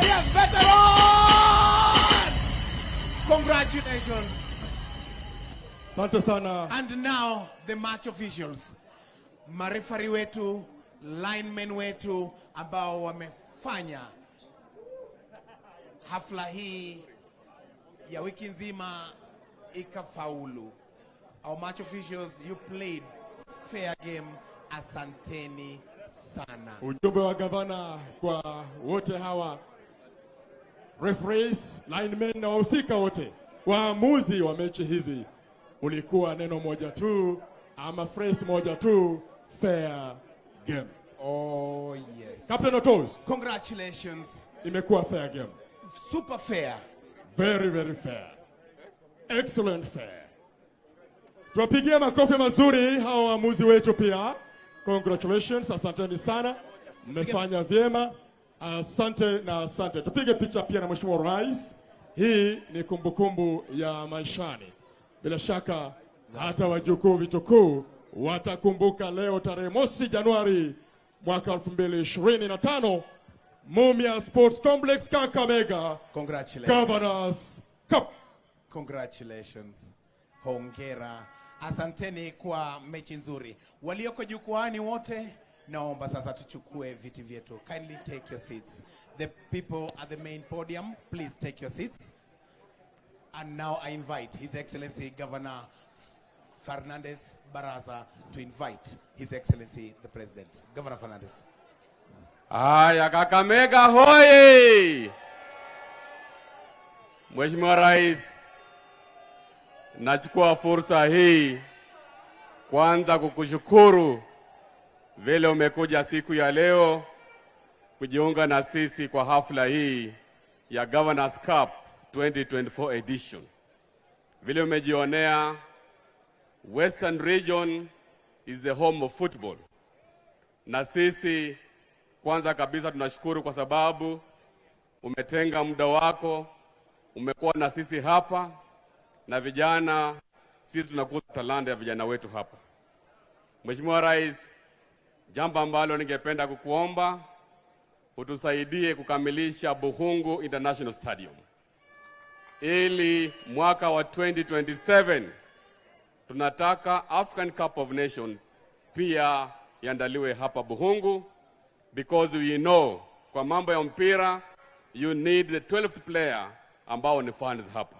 ya veteran! Congratulations! Asante sana. And now the match officials, marefari wetu, linemen wetu ambao wamefanya hafla hii ya wiki nzima ikafaulu. Our match officials, you played fair game. Asanteni sana. Ujumbe wa gavana kwa wote hawa referees, linemen na wahusika wote, waamuzi wa mechi hizi, ulikuwa neno moja tu ama phrase moja tu, fair game. Oh yes. Captain Otos, congratulations. Imekuwa fair game. Super fair. Very, very fair. Excellent fair. Tuwapigie makofi mazuri hawa waamuzi wetu pia. Congratulations, asanteni sana. Mmefanya vyema. Asante na asante. Tupige picha pia na Mheshimiwa Rais. Hii ni kumbukumbu ya maishani. Bila shaka hata wajukuu vitukuu watakumbuka leo tarehe mosi Januari mwaka 2025, Mumias Sports Complex, Kakamega. Congratulations. Governors Cup. Congratulations. Hongera. Asanteni kwa mechi nzuri. Walioko jukwaani wote, naomba sasa tuchukue viti vyetu. Kindly take your seats. The people at the main podium, please take your seats. And now I invite His Excellency Governor Fernandez Baraza to invite His Excellency the President. Governor Fernandez. Haya, Kakamega hoye! Mheshimiwa Rais, nachukua fursa hii kwanza kukushukuru vile umekuja siku ya leo kujiunga na sisi kwa hafla hii ya Governors Cup 2024 edition. Vile umejionea, Western Region is the home of football. Na sisi kwanza kabisa tunashukuru kwa sababu umetenga muda wako, umekuwa na sisi hapa, na vijana, sisi tunakuza talanta ya vijana wetu hapa. Mheshimiwa Rais, jambo ambalo ningependa kukuomba, utusaidie kukamilisha Buhungu International Stadium, ili mwaka wa 2027 tunataka African Cup of Nations pia iandaliwe hapa Buhungu, because we know kwa mambo ya mpira you need the 12th player ambao ni fans hapa.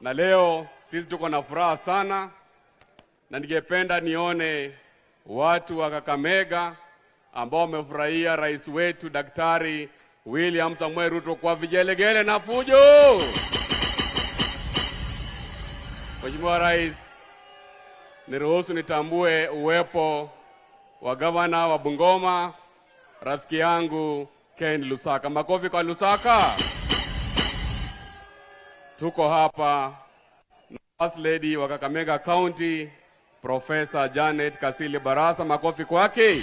Na leo sisi tuko na furaha sana, na ningependa nione watu wa Kakamega ambao wamefurahia rais wetu Daktari William Samoei Ruto kwa vigelegele na fujo. Mheshimiwa Rais, niruhusu nitambue uwepo wa gavana wa Bungoma, rafiki yangu Ken Lusaka. Makofi kwa Lusaka. Tuko hapa na First Lady wa Kakamega County, Professor Janet Kasili Barasa. Makofi kwake.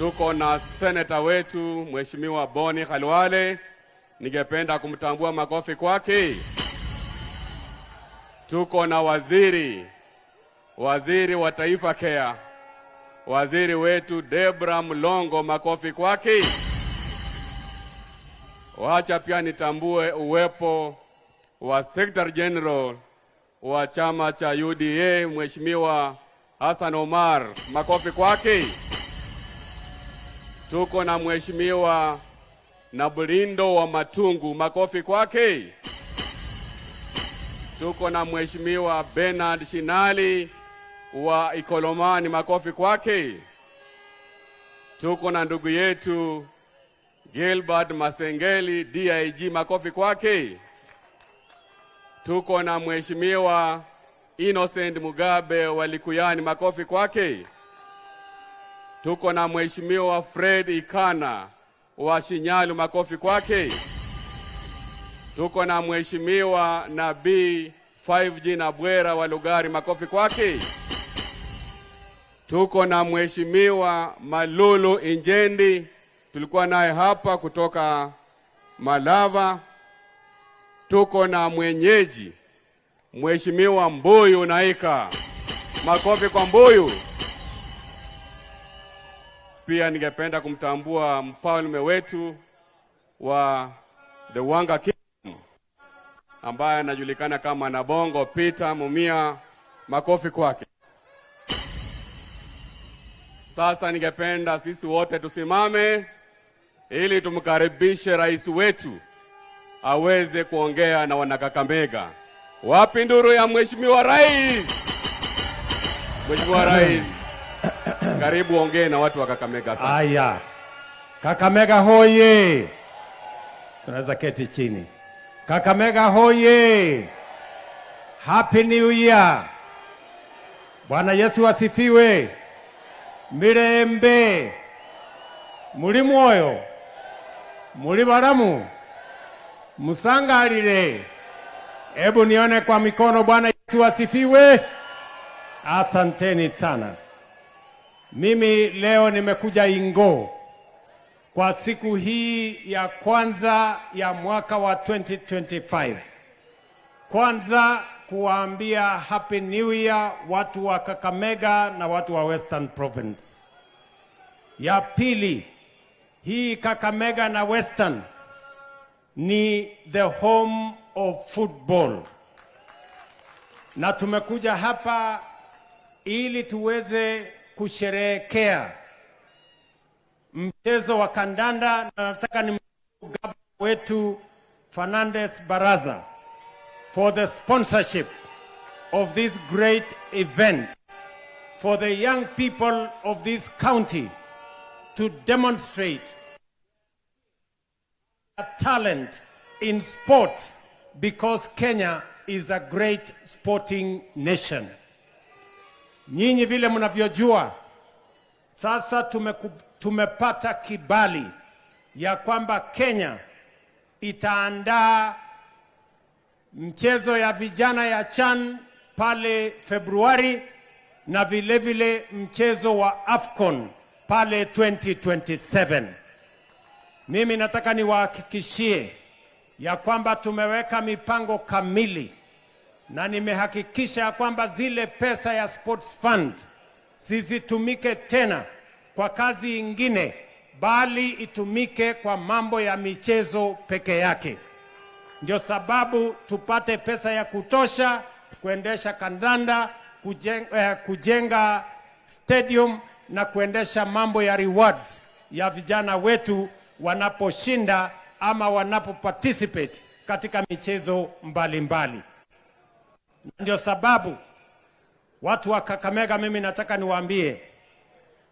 Tuko na seneta wetu Mheshimiwa Boni Khalwale, ningependa kumtambua, makofi kwake. Tuko na waziri wa Taifa Care, waziri wetu Debra Mlongo, makofi kwake. Wacha pia nitambue uwepo wa Secretary General wa chama cha UDA Mheshimiwa Hassan Omar, makofi kwake. Tuko na Mheshimiwa Nabulindo wa Matungu, makofi kwake. Tuko na Mheshimiwa Bernard Shinali wa Ikolomani, makofi kwake. Tuko na ndugu yetu Gilbert Masengeli, DIG, makofi kwake. Tuko na Mheshimiwa Innocent Mugabe wa Likuyani, makofi kwake. Tuko na Mheshimiwa Fred Ikana wa Shinyalu, makofi kwake. Tuko na Mheshimiwa Nabii 5G Nabwera wa Lugari, makofi kwake. Tuko na Mheshimiwa Malulu Injendi, tulikuwa naye hapa kutoka Malava. Tuko na mwenyeji Mheshimiwa Mbuyu Naika, makofi kwa Mbuyu. Pia ningependa kumtambua mfalme wetu wa The Wanga Kingdom ambaye anajulikana kama Nabongo Peter Mumia, makofi kwake. Sasa ningependa sisi wote tusimame ili tumkaribishe rais wetu aweze kuongea na wanakakamega. Wapi nduru ya Mheshimiwa Rais? Mheshimiwa Rais, karibu ongee na watu wa Kakamega sasa. Aya. Kakamega hoye. Tunaweza keti chini. Kakamega hoye. Happy New Year. Bwana Yesu asifiwe. Mirembe. Muli mwoyo. Muli baramu. Musangalile. Ebu nione kwa mikono. Bwana Yesu asifiwe. Asanteni sana. Mimi leo nimekuja Ingo kwa siku hii ya kwanza ya mwaka wa 2025. Kwanza kuambia Happy New Year watu wa Kakamega na watu wa Western Province. Ya pili, hii Kakamega na Western ni the home of football. Na tumekuja hapa ili tuweze kusherehekea mchezo wa kandanda, na nataka ni gavana wetu Fernandez Baraza for the sponsorship of this great event for the young people of this county to demonstrate their talent in sports, because Kenya is a great sporting nation. Nyinyi vile mnavyojua, sasa tumepata kibali ya kwamba Kenya itaandaa mchezo ya vijana ya CHAN pale Februari na vile vile mchezo wa AFCON pale 2027. Mimi nataka niwahakikishie ya kwamba tumeweka mipango kamili na nimehakikisha ya kwamba zile pesa ya sports fund zisitumike tena kwa kazi ingine, bali itumike kwa mambo ya michezo peke yake. Ndio sababu tupate pesa ya kutosha kuendesha kandanda, kujenga stadium na kuendesha mambo ya rewards ya vijana wetu wanaposhinda ama wanapoparticipate katika michezo mbalimbali. Ndio sababu watu wa Kakamega, mimi nataka niwaambie,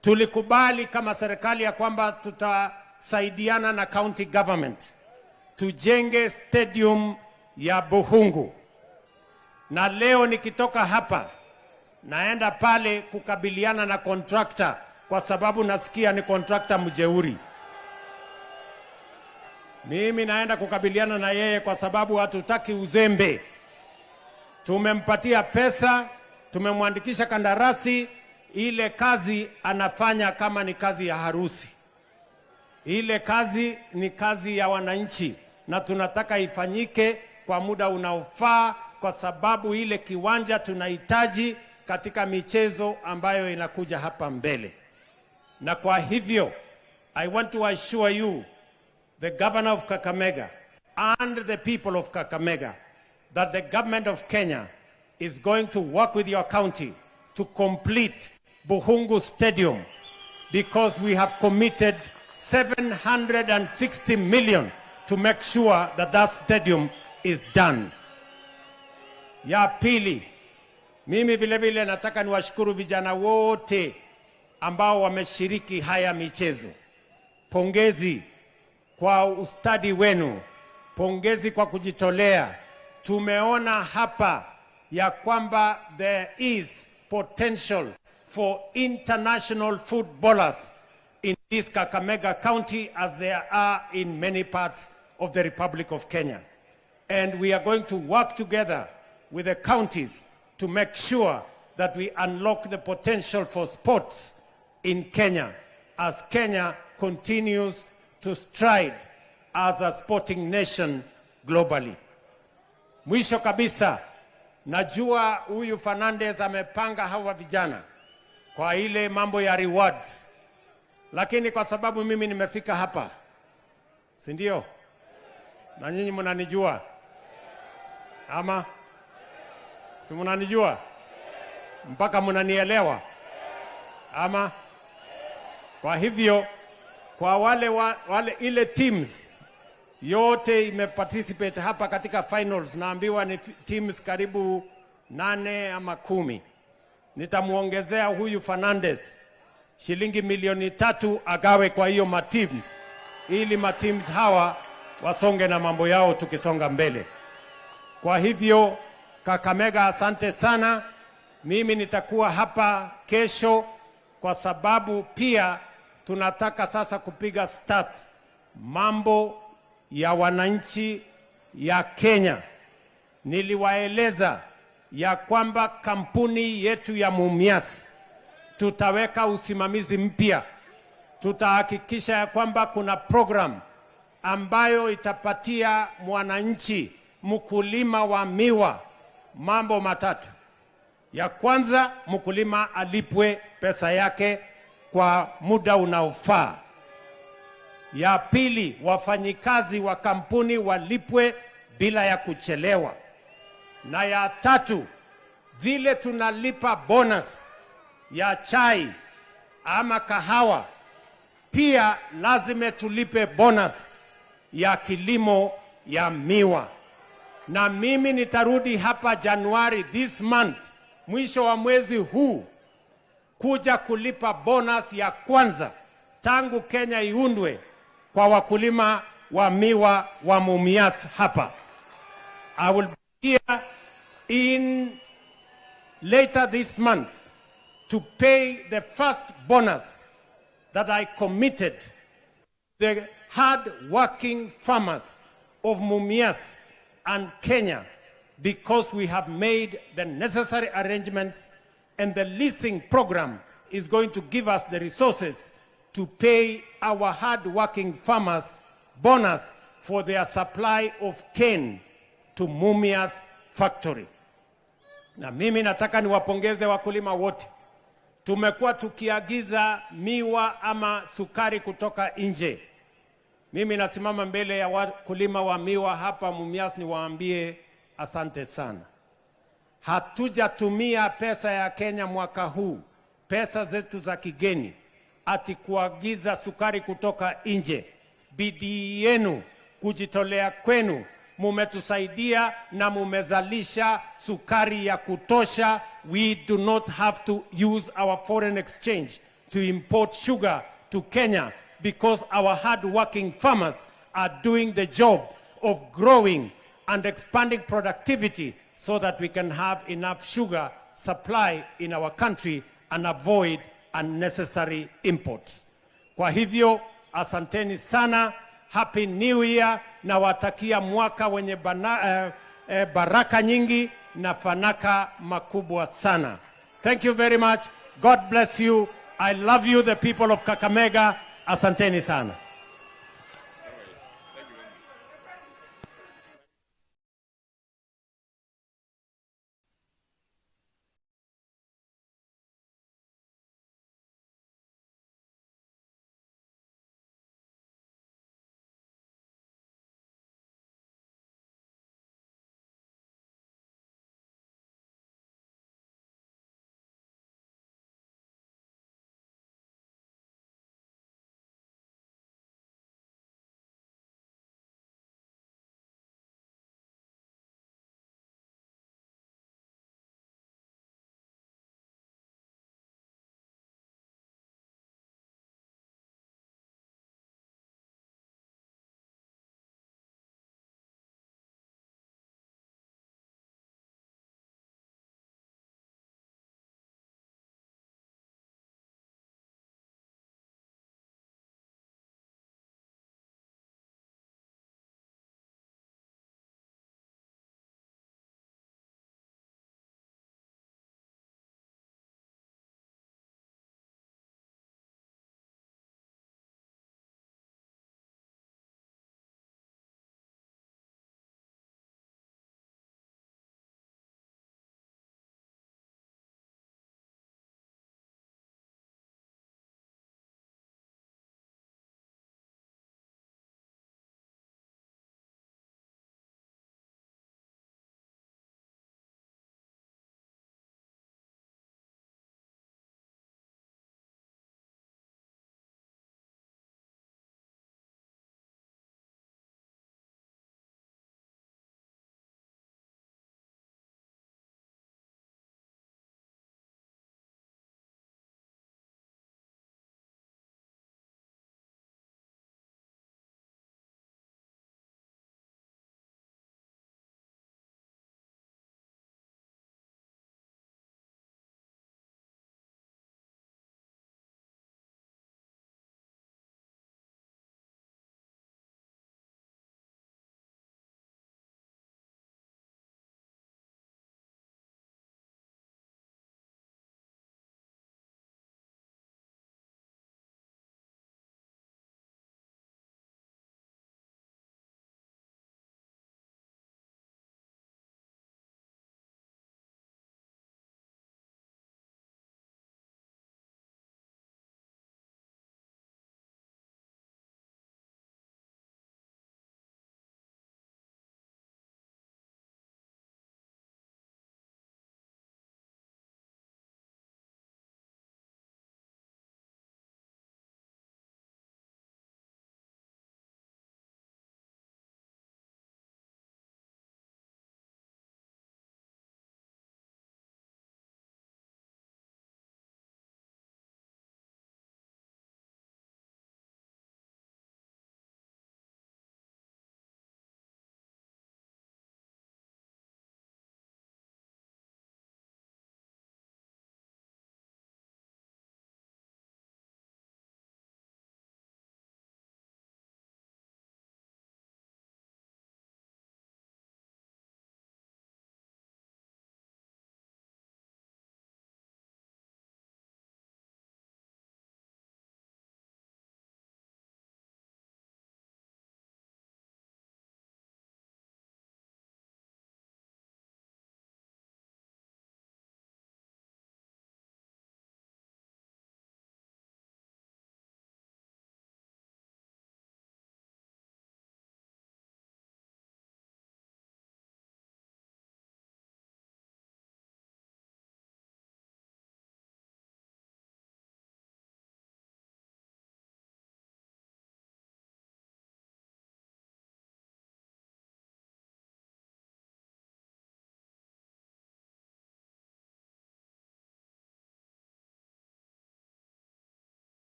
tulikubali kama serikali ya kwamba tutasaidiana na county government tujenge stadium ya Buhungu. Na leo nikitoka hapa naenda pale kukabiliana na contractor, kwa sababu nasikia ni contractor mjeuri. Mimi naenda kukabiliana na yeye kwa sababu hatutaki uzembe. Tumempatia pesa, tumemwandikisha kandarasi, Ile kazi anafanya kama ni kazi ya harusi. Ile kazi ni kazi ya wananchi na tunataka ifanyike kwa muda unaofaa, kwa sababu ile kiwanja tunahitaji katika michezo ambayo inakuja hapa mbele. Na kwa hivyo, I want to assure you, the governor of Kakamega and the people of Kakamega, that the government of Kenya is going to work with your county to complete Bukhungu Stadium, because we have committed 760 million to make sure that that stadium is done. Ya pili, mimi vile vile nataka niwashukuru vijana wote ambao wameshiriki haya michezo. Pongezi kwa ustadi wenu, pongezi kwa kujitolea. Tumeona hapa ya kwamba there is potential for international footballers in this Kakamega County, as there are in many parts of the Republic of Kenya. And we are going to work together with the counties to make sure that we unlock the potential for sports in Kenya, as Kenya continues to stride as a sporting nation globally. Mwisho kabisa, najua huyu Fernandez amepanga hawa vijana kwa ile mambo ya rewards. Lakini kwa sababu mimi nimefika hapa, si ndio? Na nyinyi mnanijua? Ama si mnanijua? Mpaka mnanielewa? Ama kwa hivyo, kwa wale ile teams yote imeparticipate hapa katika finals, naambiwa ni teams karibu 8 ama 10. Nitamuongezea huyu Fernandez shilingi milioni 3 agawe kwa hiyo mateams, ili mateams hawa wasonge na mambo yao tukisonga mbele. Kwa hivyo Kakamega, asante sana. Mimi nitakuwa hapa kesho, kwa sababu pia tunataka sasa kupiga start mambo ya wananchi ya Kenya. Niliwaeleza ya kwamba kampuni yetu ya Mumias tutaweka usimamizi mpya. Tutahakikisha ya kwamba kuna program ambayo itapatia mwananchi mkulima wa miwa mambo matatu. Ya kwanza, mkulima alipwe pesa yake kwa muda unaofaa. Ya pili, wafanyikazi wa kampuni walipwe bila ya kuchelewa. Na ya tatu, vile tunalipa bonus ya chai ama kahawa, pia lazima tulipe bonus ya kilimo ya miwa. Na mimi nitarudi hapa Januari this month, mwisho wa mwezi huu, kuja kulipa bonus ya kwanza tangu Kenya iundwe kwa wakulima wa miwa wa Mumias hapa. I will be here in later this month to pay the first bonus that I committed the hard-working farmers of Mumias and Kenya, because we have made the necessary arrangements and the leasing program is going to give us the resources to pay our hard-working farmers bonus for their supply of cane to Mumias factory. Na mimi nataka niwapongeze wakulima wote. Tumekuwa tukiagiza miwa ama sukari kutoka nje. Mimi nasimama mbele ya wakulima wa miwa hapa Mumias niwaambie asante sana. Hatujatumia pesa ya Kenya mwaka huu, pesa zetu za kigeni, ati kuagiza sukari kutoka nje. Bidii yenu, kujitolea kwenu, mumetusaidia na mumezalisha sukari ya kutosha. We do not have to use our foreign exchange to import sugar to Kenya, because our hard-working farmers are doing the job of growing and expanding productivity so that we can have enough sugar supply in our country and avoid unnecessary imports. Kwa hivyo, asanteni sana. Happy New Year, na watakia mwaka wenye baraka nyingi na fanaka makubwa sana. Thank you very much. God bless you. I love you, the people of Kakamega. Asanteni sana.